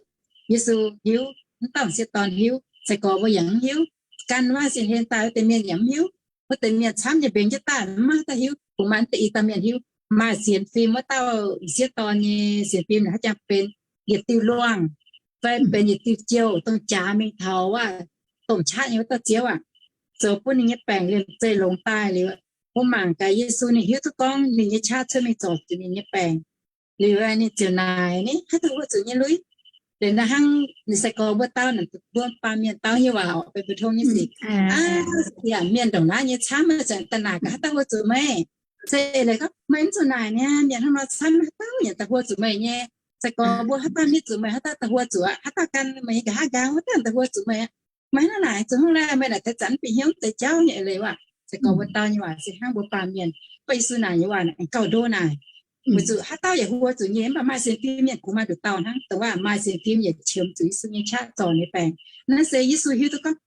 Yesu hiuv, mv dauh sieqv dorn hiuv, sai-gorx mbuo yaac mv hiuv. Gan waac sin hlen daaih wuov deix mienh yaac mv hiuv. Wuov deix mienh camv nyei mbenc jienv daaih mv maaih haaix dauh hiuv. Kungx maaih deix i dauh mienh hiuv. Maaih sienx fim wuov dauh sieqv dorn nyei sienx fim naaic haaix jangx benx yietc diuh luangh fai benx yietc diuh jouh dongh jaax mingh taux wuov domh qaqv nyei wuov dauh ziouv aac, zoux bun ninh nyei baengc liemh zeih longx daaih liuz, mbuo mangc gaax Yesu ninh hiuv duqv gorngv ninh nyei qaqv cuotv mingh zorc zuqc ninh nyei baengc. Liuz ninh ziouc naaic, Ni haaix dauh hluo zuqc nyei lui? Liuz naaiv hnangv ninh sai-gorx mbuo dau naaic, mbuo baamh mienh dau nyei waac orqc, benx mbu'ndongx nyei sic. Aa, yaac mienh ndongc naaiv nyei camv, zanc daaih naaic gaax haaix dauh hluo zuqc meih. Se leiz gorngv meih mv zuqc naaic niaa, mienh hnangv nor camv, haaix dauh yaac da'hluo zuqc meih nyei. Sai-gorx mbuo haaix dauh nitv zuqc meih, haaix dauh da'hluo zuqc aqv, haaix dauh gan meih nyei nqa'haav nqaang, haaix dauh da'hluo zuqc meih aqv. Meih hnangv naaic, zuqc hnangv laeh meih naaic taux zanc mv bieqc hnyouv mv zeiz jauv nyei eix leiz aac. Sai-gorx mbuo dau nyei waac se hnangv mbuo baamh mienh. Mv baac Yesu naaic nyei waac aengx gauh ndo naaic, weic zuqc haaix dauh yaac hluo zuqc nyei, mv baac maaih sienx fim mienh kungx maaih nduqc dauh hnangv, dongh waac maaih sienx fim yaac qiemx zuqc Yesu nyei qaqv zorc ninh baengc. Naaiv se Yesu hiuv duqv gorngv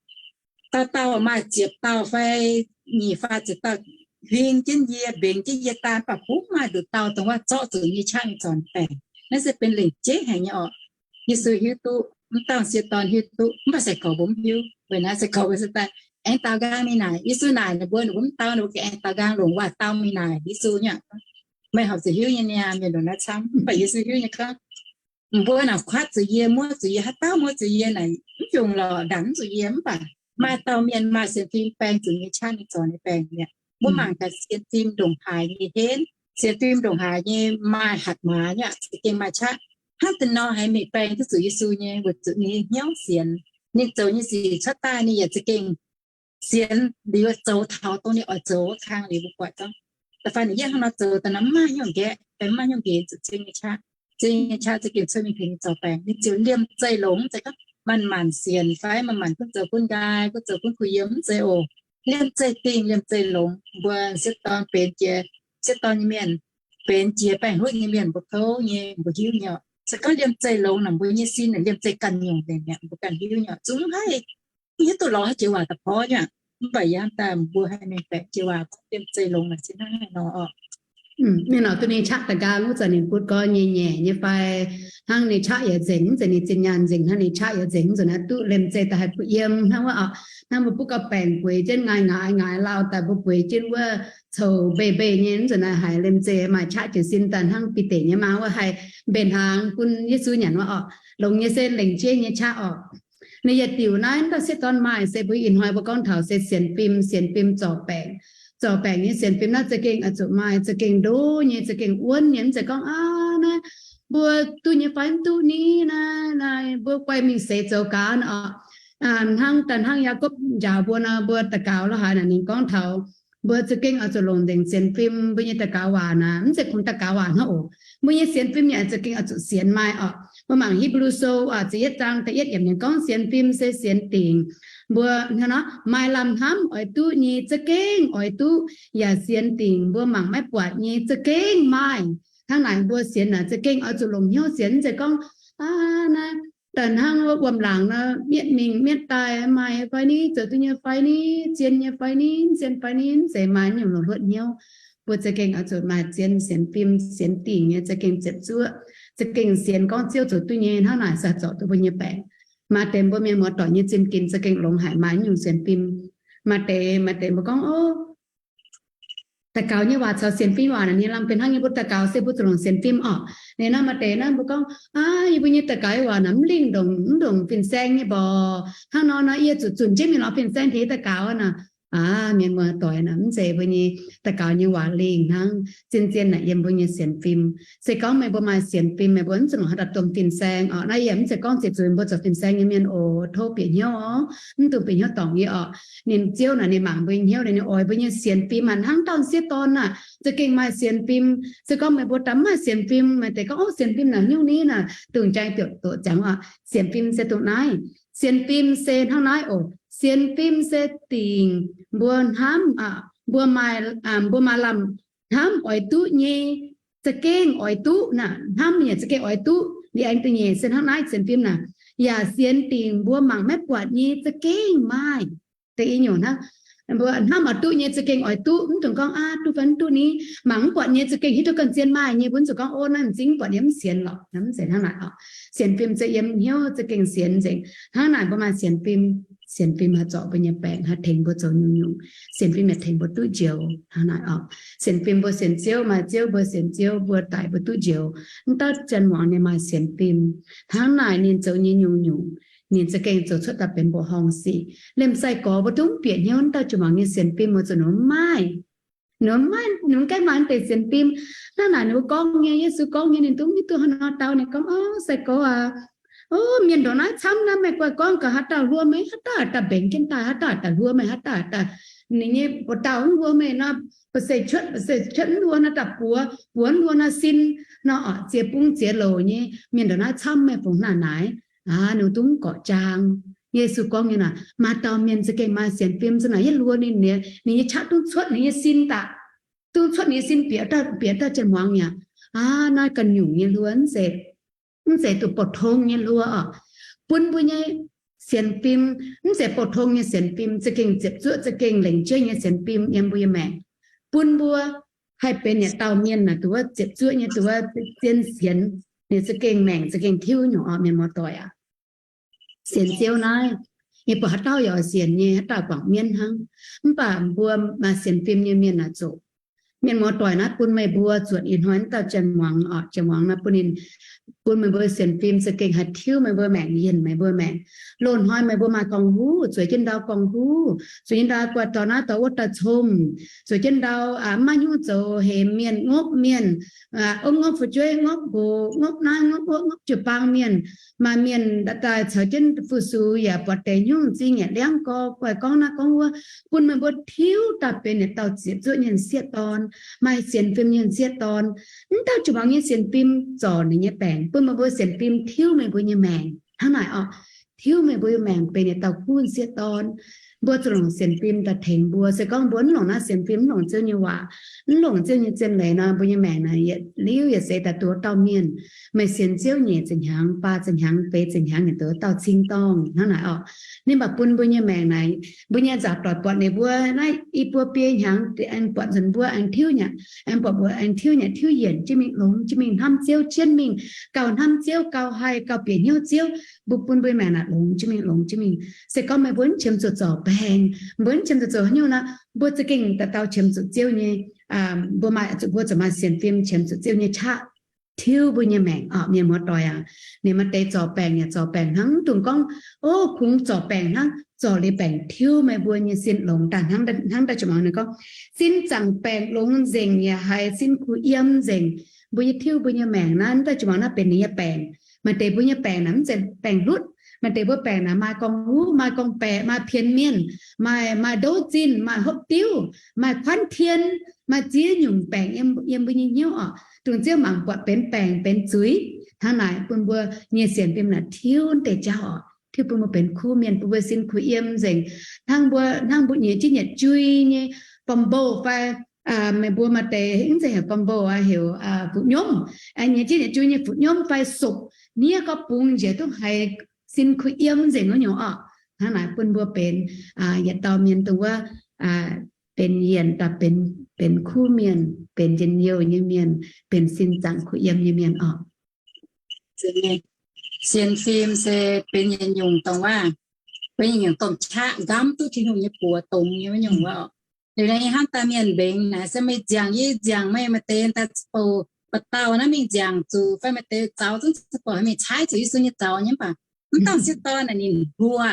dauh dauh maaih ziepc dauh fai nyic faah ziepc dauh huing jienv yie, mbengx jienv yie daaih, mv baac kungx maaih nduqc dauh dongh waac zorqv zuqc nyei qaqv mingh zorc ninh baengc. Naaiv se benx lengc jeiv haic nyei orqc. Yesu hiuv duqv, mv dauh sieqv dorn hiuv duqv, mv baac sai-gorx mbuo mv hiuv. Weic naaiv sai-gorx mbuo se daaih aengx daux nqaang mingh naaic. Yesu naaic ninh mbuo, ninh mbuo mv dau, ninh mbuo gengh aengx daux nqaang longc waac dau mingh naaic Yesu nyei. Meih horpc zuqc hiuv nyei niaa, mienh ndongc naaiv camv. Mv baac Yesu hiuv nyei gorngv, mbuo naaic kuatv zuqc yie, muov zuqc yie, haaix dauh muov zuqc yie naaic, mv fungc lorqc, ndaangc mv zuqc yie. Mv baac maaih dauh mienh maaih sienx fim baeng zuqc nyei qaqv mingh zorc ninh baengc mi'aqv. Mbuo mangc gaax sienx fim ndongc haaix nyei henv, sienx fim ndongc haaix nyei maaih hatc maaz nyei aqv, za'gengh maaih qaqv. Hnangv deix nor haiz mingh baeng duqv zuqc Yesu nyei, weic zuqc ninh nyei hnyouv sienx. Ninh zoux nyei sic cuotv daaih ninh yaac za'gengh sienx liuz zoux taux dongh ninh oix zoux wuov kang liuz mbuo buatc gorngv, da'faanh ninh yietv hnangv nor zoux daaih nor mv maaih hnyouv nqaeqv, mv maaih hnyouv nqenx zuqc Ziouv nyei qaqv. Ziouv nyei qaqv za'gengh cuotv mingh tengx ninh zorc baengc. Ninh ziouc liemh zeih longx, mv zeiz gorngv manc-manc sienx fai manc-manc gunv zoux gunv nqaai, gunv zoux gunv kuh yiem, mv zeiz oc. Liemh zeih dingh, liemh zeih longx. Mbuo sieqv dorn benx jiex, sieqv dorn nyei mienh, benx jiex baengc hutv nyei mienh, mbuo kouv nyei, mbuo hiuv nyei oc. Se gorngv liemh zeih longx naaic, mbuo nyei sin naaic liemh zeih ganh nyungc nzengc mi'aqv, mbuo ganh hiuv nyei oc. Zungv mv haih, mv hiuv duqv lorz haaix jiex waac da'porv nyei aqv. Mv baac yie hnamv daaih mbuo haih mengh baeqc jiex waac gorngv liemh zeih longx naaic se hnangv haaix nor oc. Mingh nor duqv ninh qaqv daaih nqaang wuov zanc ninh butv gorngv nyei nyaic nyei fai hnangv ninh qaqv yaac nzengc, mv zeiz ninh zinh nyaanh nzengc hnangv, ninh qaqv yaac nzengc, mv zuqc naaiv duqv liemh zeih daaih haih butv yiem hnangv wuov oc. Hnangv mbuo butv gau baengc bueix jienv ngaai ngaai ngaai lauh daaih mbuo bueix jienv wuov coux mbeix mbeix nyei, mv zuqc naaiv haiz liemh zeih maaih qaqv jiez sin daaih hnangv Bide nyei maa wuov haih mbenc hnaangx bun Yesu nyanc wuov oc. Longx nyei se lengc jeiv nyei qaqv oc. Ninh yietc diuc naaiv, naaiv dauh sieqv dorn maaih se mbuo ih hnoi mbuo gorngv taux se sienx fim, sienx fim zorc baengc. Zorc baengc nyei sienx fim naaiv za'gengh oix zuqc maaih za'gengh ndo nyei, za'gengh wuonv nyei, mv zeiz gorngv, aa, naaiv mbuo duqv nyei fai mv duqv ni, naaiv mbuo guai mingh seix zoux gaax oc. Hnangv daaih hnangv Yaakopv njaaux mbuo nor, mbuo daux gaux lo haaix naaic ninh gorngv taux mbuo za'gengh oix zuqc longc nzengc sienx fim. Mbuo nyei daux gaux waac naaic mv zeiz kungx daux gaux waac hnangv oc. Mbuo nyei sienx fim yaac za'gengh oix zuqc sienx maaih oc. Mbuo mangc Hipv^lu Sou ziepc yietv zaang da'yietv yiemc ninh gorngv sienx fim se sienx dingc mbuo, hnangv nor, maaih lamh hnamv oix duqv nyei za'gengh oix duqv, yaac sienx dingc mbuo mangc maiv buatc nyei za'gengh maaih. Hnangv naaic mbuo sienx naaic za'gengh oix zuqc longc hnyouv sienx, mv zeiz gorngv, aa, naaiv daaih hnangv wuov wuom-laangc nor, mietv mingh mietv daaih, maaih fai ni, zoux duqv nyei fai ni, zien nyei fai ni, mv zien fai ni, mv zeiz maaih nyungc longc hluotv hnyouv. Mbuo za'gengh oix zuqc maaih zien sienx fim, sienx dingc nyei, za'gengh ziepc zuoqv, za'gengh sienx gorngv Ziouv zoux duqv nyei. Hnangv naaic se zorc duqv mbuo nyei baengc. Maaih deix mbuo mienh muoz-doic nyei zinh ginx za'gengh longx haic, maaih nyungc sienx fim. Maaih deix, maaih deix mbuo gorngv, o, daux gaux nyei waac caux sienx fim waac naaic ninh lamh benx hnangv nyei. Mbuo daux gaux se mbuo zuqc longc sienx fim oc. Ninh naaiv maaih deix naaiv mbuo gorngv, aa, yie mbuo nyei daux gaux nyei waac naaic mv lingh ndongc, mv ndongc fin-saeng nyei mborqc. Hnangv nor nor yie zuqc zunc jienv mingh lorz fin-saeng tengx yie daux gaux aqv naaic. Aa, mienh muoz-doic naaic, mv zeiz mbuo nyei daux gaux nyei waac lingh hnangv. Zien-zien naaic yiem mbuo nyei sienx fim. Se gorngv meih mbuo maaih sienx fim, meih mbuo mv zuqc longc haaix dauh domh fin-saeng oc. Naaiv yie mv zeiz gorngv ziex zuiz mbuo zoux fin-saeng nyei mienh oc, tov bieqc hnyouv oc, mv dungx bieqc hnyouv dorngc yie oc. Ninh Ziouv naaic ninh mangc mbuo nyei hnyouv, ninh oix mbuo nyei sienx fim aqv. Hnangv dauh sieqv dorn naaic za'gengh maaih sienx fim. Se gorngv meih mbuo daaih mv maaih sienx fim, meih deix gorngv, o, sienx fim naaic nyungc ni naaic, dungx jangx doqc doqc ziangx oc. Sienx fim se dongh naaiv. Sienx fim se hnangv naaiv oc. Sienx fim se dingc mbuo hnamv, mbuo maaih, mbuo maaih lamh hnamv oix duqv nyei, za'gengh oix duqv naaic, hnamv nyei za'gengh oix duqv. Liuz aengx da'nyeic se hnangv naaiv sienx fim naaic, yaac sienx dingc mbuo mangc maiv buatc nyei za'gengh maaih. Da'nyeic nyungc hnangv, mbuo hnamv oix duqv nyei za'gengh oix duqv, mv dungx gorngv, aa, duqv fai mv duqv ni. Mangc mv buatc nyei za'gengh hiuv duqv ganh zien maaih nyei, mbuo mv zuqc gorngv, o, naaiv m'zing mv buatc nyei mv sienx lorqc. Mv zeiz hnangv naaic oc. Sienx fim se yiem hnyouv za'gengh sienx nzengc. Hnangv naaic mbuo maaih sienx fim, sienx fim haih zorc mbuo nyei baengc, haih tengx mbuo zoux nyungc-nyungc. Sienx fim yaac tengx mbuo duqv njoux. Hnangv naaic oc. Sienx fim mbuo sienx Ziouv, maaih Ziouv mbuo sienx Ziouv, mbuo daic mbuo duqv njoux. Mv dauh janx muangx ninh maaih sienx fim. Hnangv naaic ninh zoux nyei nyungc-nyungc, ninh za'gengh zoux cuotv daaih benx mbuoqc horngh sic. Liemh sai-gorx mbuo duqv mv bieqc hnyouv mv dauh janx muangx nyei sienx fim mbuo zuqc ninh mv maaih, ninh mv maaih, ninh mv gaengh maaih deix sienx fim. Hnangv naaic ninh mbuo gorngv nyei, Yesu gorngv nyei, ninh duqv mv duqv haaix nor dau. Ninh gorngv, o, sai-gorx aac, o, mienh ndongc naaiv camv naaiv, meih guai gorngv gaax haaix dauh hluo meih, haaix dauh daaih mbenc jienv daaih, haaix dauh daaih hluo meih, haaix dauh daaih, ninh nyei buoz dauh mv hluo meih nor, ba'seic cuotv, ba'seic cuotv mv hluo nor, daaih buoz, buoz mv hluo nor, sin nor, ziex bung ziex louc nyei. Mienh ndongc naaiv camv, meih fungc hnangv naaic. Aa, ninh duqv mv gorqv jaang. Yesu gorngv nyei naaic, maaih dauh mienh za'gengh maaih sienx fim za'naaic, yietv hluo ninh, ninh nyei qaqv duqv cuotv ninh nyei sin daaih, duqv cuotv ninh nyei sin bieqc, bieqc dauh janx muangx mi'aqv. Aa, naaiv ganh nyungc nyei hluo, mv zeiz, mv zeiz duqv bouh tong nyei hluo oc. Bun mbuo nyei sienx fim mv zeiz bouh tong nyei sienx fim, za'gengh ziepc zuoqv, za'gengh lengc jeiv nyei sienx fim yiem mbuo nyei maengc. Bun mbuo haih benx yietc dauh mienh naaic, duqv wuov ziepc zuoqv nyei, duqv wuov zien sienx, ninh za'gengh maengc za'gengh tiuv nyungc oc, mienh muoz-doic aac. Sienx Ziouv naaiv, yie buatc haaix dauh yaac sienx nyei, haaix dauh guangc mienv hnangv. Mv baac mbuo maaih sienx fim nyei mienh naaic zoqc. Mienh muoz-doic naaiv bun meih mbuo zuotc ih hnoi wuov dauh janx muangx oc, janx muangx naaiv bun ninh, bun meih mbuo sienx fim za'gengh haih tiuv meih mbuo maengc, yienh meih mbuo maengc. Loz-hnoi meih mbuo maaih gorngv huv, zueiz jienv ndau gorngv huv, zueiz jienv ndau guaih dorh naaiv dorh wuov daaih comv, zueiz jienv ndau maiv hnyouv zoux, hemx mienh, ngopv mienh, ngopv fu'jueiv, ngopv nqox, ngopv naaiv, ngopv wuov, ngopv jiu-baang mienh. Maaih mienh daaih caux jienv fu-sux yaac buatc deix hnyouv m'zing yaac liangv gorx, guaih gorngv naaiv gorngv wuov, bun meih mbuo tiuv daaih benx yietc dauh ziepc zuoqv nyei m'sieqv dorn, maaih sienx fim nyei m'sieqv dorn. Mv dauh janx muangx nyei sienx fim zorc ninh nyei baengc, bun meih mbuo sienx fim tiuv meih mbuo nyei maengc hnangv naaic oc. Tiuv meih mbuo nyei maengc benx yietc dauh kuv m'sieqv dorn. Mbuo zuqc longc sienx fim daaih tengx mbuo. Se gorngv mbuo mv longc naaiv sienx fim, mv longc Ziouv nyei waac, mv longc Ziouv nyei zien leiz nor, mbuo nyei maengc naaic yietc liuz yietc seix daaih duqv wuov dauh mienh. Meih sienx Ziouv nyeic ziepc hnyangx, faah ziepc hnyangx, feix ziepc hnyangx, yaac duqv wuov dauh cing-dorngh hnangv naaic oc. Ninh mv baac bun mbuo nyei maengc naaic, mbuo nyei nzaaux doic buatc ninh mbuo naaiv i buo biei hnyangx, aengx buatc nzunc mbuo aengx tiuv nyei, aengx buatc mbuo aengx tiuv nyei, tiuv yienc jienv mingh, longx jienv mingh, hnamv Ziouv jienv mingh, gauh hnamv Ziouv, gauh haih gauh bieqc hnyouv Ziouv. Mbuo bun mbuo nyei maengc naaic longx jienv mingh, longx jienv mingh. Se gorngv meih mbuo mv qiemx zuqc zorc baengc, mbuo mv qiemx zuqc zoux haaix nyungc nor, mbuo za'gengh dauh dauh qiemx zuqc Ziouv nyei, mbuo maaih, zuqc, mbuo zuqc maaih sienx fim qiemx zuqc Ziouv nyei qaqv. tiuv mbuo nyei maengc orqc. Mienh muoz-doic aac, ninh maaih deix zorc baengc yaac zorc baengc hnangv, mv dungx gorngv, o, kungx zorc baengc hnangv, zorc liuz baengc tiuv meih mbuo nyei sin longx daaih hnangv, hnangv daaih jiex mangc ninh gorngv, sin zaangc baengc longx nzengc yaac haiz sin kuh yiem nzengc. Mbuo nyei tiuv mbuo nyei maengc naaiv, mv daaih jiex mangc naaiv benx ninh nyei baengc. Maaih deix mbuo nyei baengc naaic mv zeiz baengc hlutv. Maaih deix mbuo baengc naaic maaih gorngv-huv, maaih gorngv-baeqc, maaih pienx mienh, maaih, maaih ndouv zinh, maaih hopv diuv, maaih kuanv tien, maaih ziex nyungc baengc yiem, yiem mbuo nyei hnyouv orqc. Dungx Ziouv mangc buatc benx baengc benx zuiz. Hnangv naaic bun mbuo nyei sienx fim naaic tiuv deix jauv orqc, tiuv bun mbuo benx kuv mienh, bun mbuo sin kuh yiem nzengc. Hnangv mbuo, hnangv mbuo nyei jiex nyatc jui nyei bom mbou fai meih mbuo maaih deix mv zeiz heuc bom mbou aqv, heuc fu'nyomv. Nyei jiex nyatc jui nyei fu'nyomv fai sopc, niev gorqv bungx njiec duqv haiz sin kuh yiem nzengc wuov nyungc orqc. Hnangv naaic bun mbuo benx yietc dauh mienh dongh wuov benx yienc daaih benx kuv mienh, benx njien-youh nyei mienh, benx sin zaangc kuh yiem nyei mienh orqc. Sienx fim se benx yietc nyungc dongh wuov, benx yietc nyungc dongh qaqv nqamv duqv Tin-Hungh nyei buoz dongz nyei wuov nyungc wuov orqc. Liuz naaiv hnamv daaih mienh mbengx naaic se meih nziangc yie nziangc meih, maaih deix daaih bouc ba'dauh naaiv mingh nziangc zuqc fai maaih deix zaux zungv bouc mingh caaiv zuqc Yesu nyei zaux nyei mv baac mv dangh sieqv dorn naaic ninh hluo,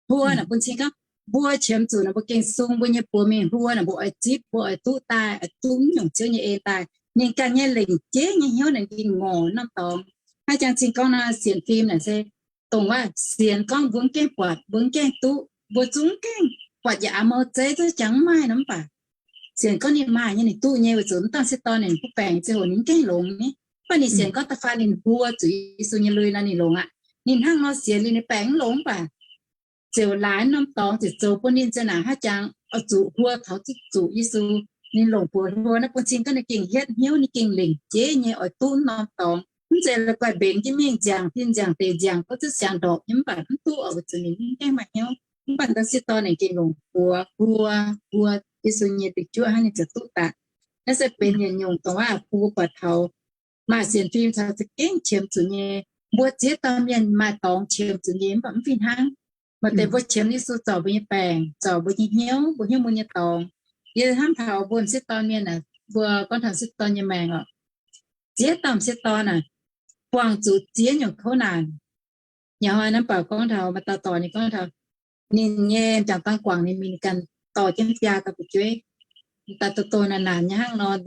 hluo naaic bun cing gorngv mbuo qiemx zuqc naaic mbuo gengh sung mbuo nyei buoz mingh hluo naaic mbuo oix zipv, mbuo oix duqv daaih, oix duqv mv nyungc Ziouv nyei en daaih. Ninh ganh nyei lengc jeiv nyei hnyouv naaic gengh ngorc norm dorngx. Hnangv jang cing gorngv naaiv sienx fim naaic se dongh wuov sienx gorngv mbuo mv gaengh buatc, mbuo mv gaengh duqv, mbuo zungv mv gaengh buatc yaac a'mou zeiv zungv jangx mv maaih nor mv baac sienx gorngv ninh maaih nyei, ninh duqv nyei weic zuqc mv dangh sieqv dorn ninh butv baengc ziangh hoc ninh mv gaengh longx nyei. Mv baac ninh sienx gorngv da'faanh ninh hluo zuqc Yesu nyei lui nor ninh longx aqv. Ninh hnangv nor sienx liuz ninh baengc mv longx mv baac ziouc laaix norm dorngx ziouc zoux bun ninh ziouc naaic hnangv jangx oix zuqc hluo taux zuqc Yesu. Ninh longc buoz hluo naaiv bun cing gorngv ninh gengh hietv hnyouv, ninh gengh lengc jeiv nyei oix duqv norm dorngx. Mv zeiz la'guaih mbengx jienv mingh nziangc tin nziangc deic nziangc gorngv zuqc siangx ndorpc nyei mv baac mv duqv oc, weic zuqc ninh mv gaengh maaih hnyouv. Mv baac dangh sieqv dorn ninh gengh longc buoz hluo, hluo Yesu nyei lingc juoqv hnangv ninh ziouc duqv daaih. Naaiv se benx yietc nyungc dongh wuov bun mbuo buatc taux maaih sienx fim caux za'gengh qiemx zuqc nyei. Mbuo ziex dauh mienh maaih dorngx qiemx zuqc nyei mv baac mv fih hnangv. Maaih deix mbuo qiemx Yesu zorc mbuo nyei baengc, zorc mbuo nyei hnyouv, mbuo hnyouv mun nyei dorngx. Yie hnamv taux mbuo m'sieqv dorn mienh aah, mbuo gorngv taux m'sieqv dorn nyei maengc oc, ziex dauh m'sieqv dorn aah, buangh zuqc ziex nyungc kouv naanc. Nyanc hnoi naaiv baac gorngv taux maaih dauh dorc ninh gorngv taux ninh nyei m'jangc dorn guangc ninh mingh ganh dorh jienv biaa dauh fu'jueiv, daaih doh doh naanc naanc nyei hnangv nor,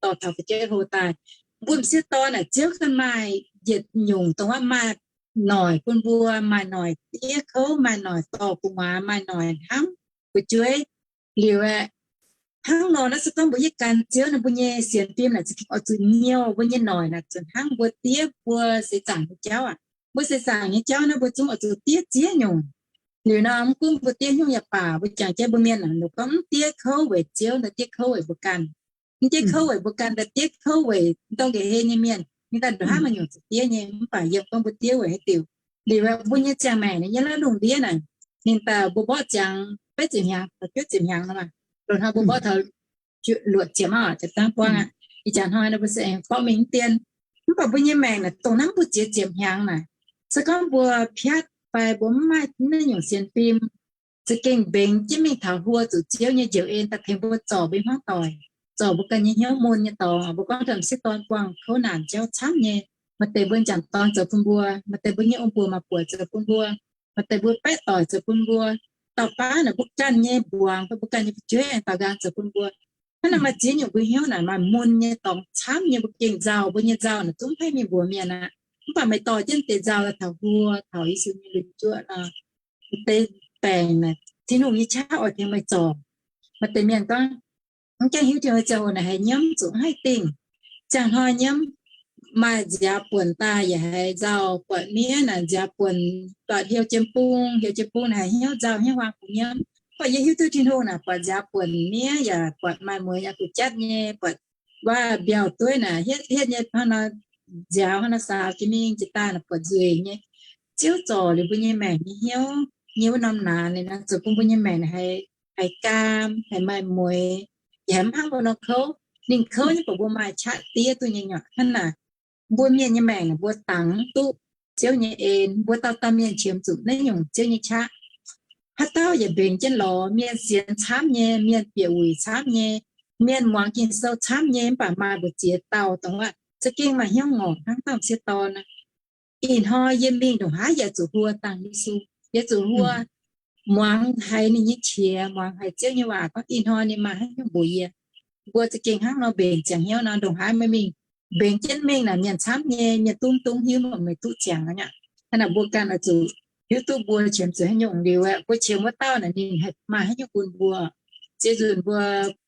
dorh taux fu'jueiv hlo daaih. Mbuo m'sieqv dorn aah, Ziouv ganh maaih yietc nyungc dongh wuov maaih noic bun mbuo, maaih noic diev kouv, maaih noic dorh gu'nguaaz, maaih noic hnamv fu'jueiv. Liuz aeqv, hnangv nor naaiv se gorngv mbuo yietv gan Ziouv nor, mbuo nyei sienx fim naaic za'gengh oix zuqc nyouh, mbuo nyei noic naaic zuqc hnangv mbuo diev mbuo seix zaangc nyei jauv aqv. Mbuo seix zaangc nyei jauv naaiv mbuo zungv oix zuqc diev ziex nyungc. Liuz nor mv gunv mbuo diev nyungc yaac baac, mbuo jangx jienv mbuo mienh naaic, ninh gorngv mv diev kouv weic Ziouv, daaih diev kouv weic mbuo ganh. Mv diev kouv weic mbuo ganh, daaih diev kouv weic dongh nqa'haav nyei mienh. Ninh daaih nduqc hnangv maaih nyungc zuqc diev nyei, mv baac yiem gorngv mbuo diev weic haaix diuc. Liuz mbuo nyei ziangh maengc nyei la'lungh ndiev naaic, ninh daaih mbuo mborqv ziangx betv ziepc hnyangx, betv ziepc hnyangx nor, loz-hnoi mbuo mborqv taux luoqc ziepc aqv, ziepc dangv buangv aqv. Ih jaax hnoi nor mbuo se aengx mborqv mingh mv dien. Mv baac mbuo nyei maengc naaic dongh naaiv mbuo ziex ziepc hnyangx naaic, se gorngv mbuo piatv fai mbuo mv maaih naaiv nyungc sienx fim, za'gengh mbengx jienv mingh taux hluo zuqc Ziouv nyei njoux en daaih tengx mbuo zorc mbuo nyei hmuangv doic, zorc mbuo ganh nyei hnyouv mun nyei dorngx. Mbuo gorngv taux m'sieqv dorn buangh kouv naanc jauv camv nyei. Maaih deix mbuo m'jangc dorn zoux bun mbuo, maaih deix mbuo nyei ong-buoc maa-buoc zoux bun mbuo, maaih deix mbuo baeqv doic zoux bun mbuo, dauh baav naaic mbuo ganh nyei mbuangz fai mbuo ganh nyei fu'jueiv aengx daaux nqaang zoux bun mbuo. Hnangv naaic maaih ziex nyungc mbuo hnyouv naaic maaih mun nyei dorngx camv nyei, mbuo gengh nzauh, mbuo nyei nzauh naaic zungv maiv mingh mbuox mienh aqv. Mv baac meih dorh jienv deix nzauh daaih taux hluo, taux Yesu nyei lingc juoqv nor, deix baengc naaic Tin-Hungh nyei qaqv oix tengx meih zorc. Maaih deix mienh gorngv, mv gaengh hiuv Tin-Hungh ziangh hoc naaic haiz nyiemv zuqc mv haih dingh. Ziangh hnoi nyiemv, maaih nziaaux buonc daaih yaac haiz nzauh, buatc miev naaic nziaaux buonc, buatc hliou jiem bung, hliou jiem bung naaic haiz hnyouv nzauh hnyouv huaang bungx nyiemv. Mv baac yie hiuv duqv Tin-Hungh naaic buatc nziaaux buonc miev yaac buatc maaih mueiz yaac gu'jatv nyei, buatc waac mbiauh dueiv naaic hietv hietv nyei hnangv nor, nziaaux hnangv nor saaux jiex mingh jiex daaih naaic buatc nzueic nyei. Ziouv zorc liuz mbuo nyei maengc nyei hnyouv nyei wuov norm naanx liuz nor, zoux bun mbuo nyei maengc haiz, haiz gaam, haiz maaih mueiz, yaac haiz mv hnangv mbuo nor kouv. Ninh kouv nyei baac mbuo maaih qaqv diev duqv nyei nyuoqc. Hnangv naaic, mbuo mienh nyei maengc naaic mbuo dangx mv duqv Ziouv nyei en. Mbuo dauh dauh mienh qiemx zuqc naaiv nyungc Ziouv nyei qaqv. Haaix dauh yaac mbengx jienv lorz. Mienh sienx camv nyei, mienh bieqc wuic camv nyei, mienh muangx Ging-Sou camv nyei, mv baac maaih mbu'ziex dauh dongh wuov Za'gengh maaih hnyouv ngorc hnangv dauh m'sieqv dorn aqv. Ih hnoi yie mingh ndongc haaix yaac zuqc hluo dangh Yesu. Yie zuqc hluo muangx haiz ninh nyei qiex, muangx haiz Ziouv nyei waac gorngv ih hnoi ninh maaih haaix nyungc mbuox yie. Mbuo za'gengh hnangv nor mbenc ziangx hnyouv nor, ndongc haaix meih mingh mbenc jienv mingh naaic, mienh camv nyei, mienh duqv mv dungx hiuv, meih duqv ziangx aqv. Hnangv naaic mbuo ganh oix zuqc hiuv duqv mbuo qiemx zuqc haaix nyungc liuz aeqv, mbuo qiemx wuov dauh naaic ninh maaih haaix nyungc bun mbuo. Ziouc nzunc mbuo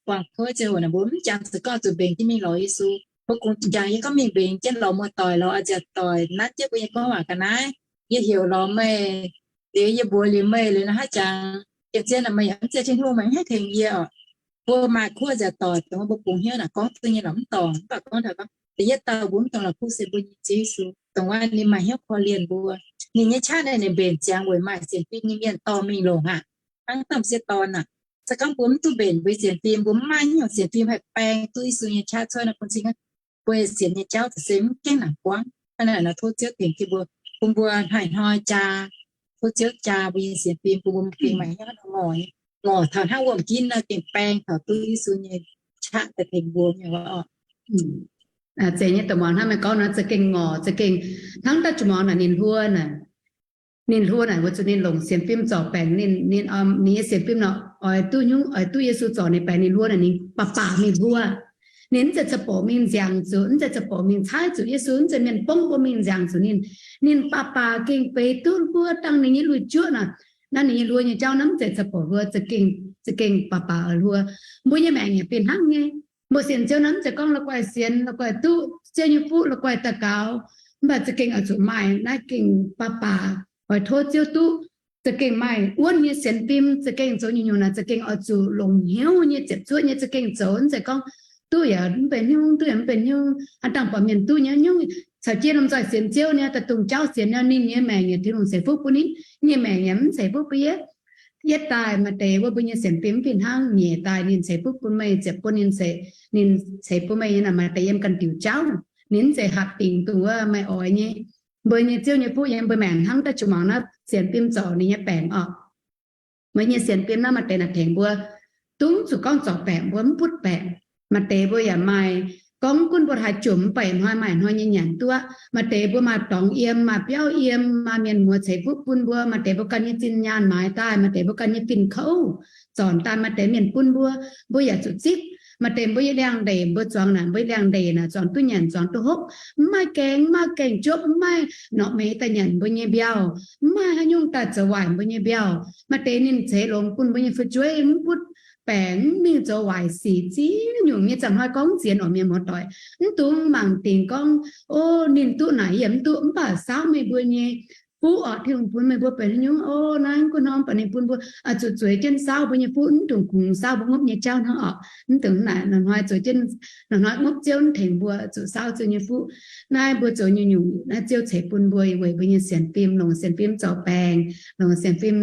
buangh kuotv ziangh hoc naaic mbuo mv jangx zuqc gorngv zuqc mbenc jienv mingh lorz Yesu. Mbuo kungx jangx yie gorngv mingh mbenc jienv lorz muoz-doic, lorz a'nziaauc doic, nanv jienv mbuo nyei gorngv waac ga'naaiv. Yie heuc lorz meih liuz, yie mbuox liuz meih liuz nor, haaix jangx, yiem zien naaic meih yaac mv zeiz Tin-Hungh, meih mv haih tengx yie oc. Mbuo maaih kuv a'nziaauc doic dongh mbuo bungx hnyouv naaic gorngv duqv nyei lorqc, mv dorngc. Mv baac gorngv taux gorngv da'yietv dauh mbuo mv dongh la'kuqv se mbuo nyei Ziouv Yesu, dongh wuov ninh maaih hnyouv korv-lienh mbuo. Ninh nyei qaqv naaic ninh mbenc ziangx weic maaih sienx fim nyei mienh dorh mingh longc aqv. Hnangv dauh m'sieqv dorn aac, se gorngv mbuo mv duqv mbenc mbuo nyei sienx fim, mbuo mv maaih haaix nyungc sienx fim haih baeng duqv Yesu nyei qaqv cuotv nor, bun cing aqv. Mbuo sienx nyei jauv za'gengh mv gaengh nangc buangv. Hnangv naaic nor tov Ziouv tengx jienv mbuo, bun mbuo hnoi-hnoi jaa, tov Ziouv jaa mbuo nyei sienx fim, bun mbuo gengh maaih hnyouv ngorc, ngorc taux hnangv wuom ginv nor, gengh baeng taux duqv Yesu nyei qaqv daaih tengx mbuo nyei oc. Zeiz nyei, dongh muangx hnangv meih gorngv nor, za'gengh ngorc, za'gengh hnangv daaih juangc muangx naaic ninh hluo naaic, ninh hluo naaic weic zuqc ninh longc sienx fim zorc baengc ninh, ninh, ninh nyei sienx fim nor oix duqv nyungc, oix duqv Yesu zorc ninh baengc. Ninh hluo naaic ninh baac baac mingh hluo. Ninh mv zeiz za'bouc mingh nziangx zuqc, mv zeiz za'bouc mingh caaiv zuqc Yesu, mv zeiz mienh bongv mbuo mingh nziangx zuqc ninh. Ninh baac baac gengh beix duqv hluo dangh ninh nyei lui-juoqv naaic. Naaiv ninh nyei hluo nyei jauv naaiv mv zeiz za'bouc hluo, za'gengh, za'gengh baac baac oix hluo. Mbuo nyei maengc yaac fih hnangv nyei. Mbuo sienx Ziouv naaiv mv zeiz gorngv la'guaih sienx, la'guaih duqv Ziouv nyei fuqv, la'guaih daux gaux, mv baac za'gengh oix zuqc maaih naaiv gengh baac baac oix tov Ziouv duqv. Za'gengh maaih wuonv nyei sienx fim, za'gengh zoux nyungc-nyungc naaic za'gengh oix zuqc longc hnyouv nyei, ziepc zuoqv nyei, za'gengh zoux. Mv zeiz gorngv duqv yaac mv benx hnyouv, duqv yaac mv benx hnyouv. Aav dangh buatc mienh duqv nyei nyungc caux jienv lomh nzoih sienx Ziouv nyei, daaih dongh jauv sienx nyei, ninh nyei maengc yaac Tin-Hungh ceix fuqv bun ninh, yie nyei maengc yaac mv ceix fuqv bun yie. Yietv daaih maaih deix wuov mbuo nyei sienx fim mv fih hnangv. Nyeic daaih ninh ceix fuqv bun meih, ziepc bun ninh ceix, ninh ceix bun meih nyei naaic, maaih deix yiem ganh diuc jauv. Ninh mv zeiz hatc dingc dongh wuov meih oix nyei. Mbuo nyei Ziouv nyei fuqv yiem mbuo maengc hnangv daaih juangc muangx naaiv sienx fim zorc ninh nyei baengc oc. Mbuo nyei sienx fim naaiv maaih deix naaic tengx mbuo, dungv zuqc gorngv zorc baengc mbuo mv butv baengc. Maaih deix mbuo yaac maaih gorngv gunv mbuo haaix jomc mv baac hnoi maaih hnoi nyei nyanc duqv. Maaih deix mbuo maaih dorngx yiem, maaih biauv yiem, maaih mienh muoz ceix fuqv bun mbuo. Maaih deix mbuo ganh nyei zinh nyaanh maaiz daaih, maaih deix mbuo ganh nyei fin-kouv zornc daaih, maaih deix mienh bun mbuo, mbuo yaac zuqc zipv. Maaih deix mbuo nyei liangx-ndeic, mbuo zuangx naaic, mbuo nyei liangx-ndeic naaic zuangx duqv nyanc zuangx duqv hopv, mv maaih gaeng, mv maaih gaeng-jopv, mv maaih norqc meix daaih nyanc mbuo nyei mbiauh, mv maaih haaix nyungc daaih zoux waaic mbuo nyei mbiauh. Maaih deix ninh ceix longx bun mbuo nyei fu'jueiv mv butv baengc, mv mingh zoux waaic sic, ziex nyungc nyei. Zaangc hnoi gorngv zien oc, mienh muoz-doic, mv dungx mangc dingc gorngv, o, ninh duqv naaic yie mv duqv. Mv baac saauv meih mbuo nyei fuqv oc, Tin-Hungh bun meih mbuo benx haaix nyungc, o, naaiv gunv hnoi mv baac ninh bun mbuo oix zuqc zueiz jienv saauv mbuo nyei fuqv, mv dungx kungx saauv mbuo ngopv nyei jauv hnangv oc. Mv dungx naaic, hnoi-hnoi zueiz jienv, hnoi-hnoi ngopv Ziouv, mv tengx mbuo zuqc saauv Ziouv nyei fuqv. Naaiv mbuo zoux nyungc-nyungc naaiv Ziouv ceix bun mbuo weic mbuo nyei sienx fim, longc sienx fim zorc baengc, longc sienx fim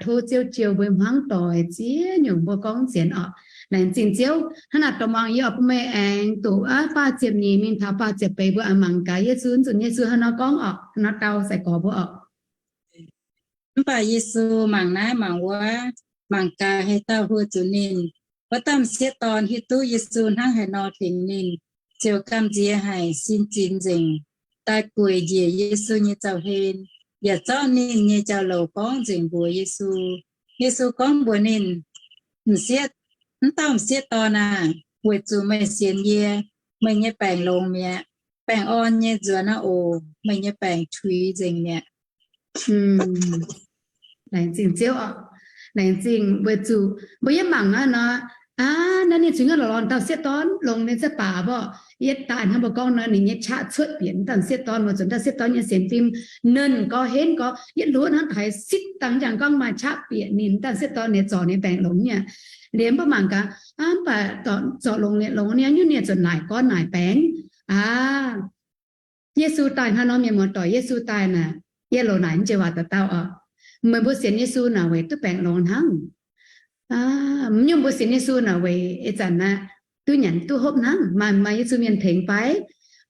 tov Ziouv jiu mbuo hmuangv doic, ziex nyungc mbuo gorngv zien oc. Laengz zingh Ziouv. Hnangv naaic dongh muangx yie oix bun meih aengx doqc faah ziepc nyeic mingh taux faah ziepc feix mbuo aengx mangc gaax Yesu, nzunc Yesu haaix nor gorngv oc, haaix nor dau sai-gorx mbuo oc. Mv baac Yesu mangc naaiv mangc wuov, mangc gaax haaix dauh hluo zuqc ninh. Wuov dauh m'sieqv dorn hiuv duqv Yesu hnangv haaix nor tengx ninh, ziouc gamh nziex haic, sin zinx nzengc, daaih gueic njiec Yesu nyei zaux-hlen, yaac zorqv ninh nyei jauv-louc gorngv nzengc mbuox Yesu. Yesu gorngv mbuox ninh, M'sieqv, mv dauh m'sieqv dorn aah! Weic zuqc meih sienx yie, meih nyei baengc longx mi'aqv. Baengh orn nyei nzuonx aqv oc. Meih nyei baengc tuix nzengc mi'aqv. Laengz zingh Ziouv oc. Laengz zingh weic zuqc mbuo yie mangc naaiv nor, aav, naaiv ninh zuqc nyei lorz-lorz dauh sieqv dorn longx ninh za'baac mborqv. Yietv daaih hnangv mbuo gorngv nor, ninh nyei qaqv cuotv bieqc dauh sieqv dorn, weic zuqc dauh sieqv dorn nyei sienx fim nernh gorx henv gorx. Yietv luoqc hnangv haiz sitv dangh njang gorngv maaih qaqv bieqc ninh, dauh sieqv dorn ninh zorc ninh baengc longx nyei. Liemh mbuo mangc gaax, mv baac zorc longx liemh longx nyei, nyungc ninh zuqc naaic gorn naaic baengc. Aav, Yesu daaih hnangv nor, mienh muoz-doic, Yesu daaih naaic, yie loz naaic naaiv joux waac dauh dauh oc. Meih mbuo sienx Yesu naaic weic duqv baengc longx hnangv. Nyungc mbuo sienx Yesu naaic weic ih zanc naaiv duqv nyanc duqv hopv hnangv, maaih, maaih Yesu mienh tengx fai?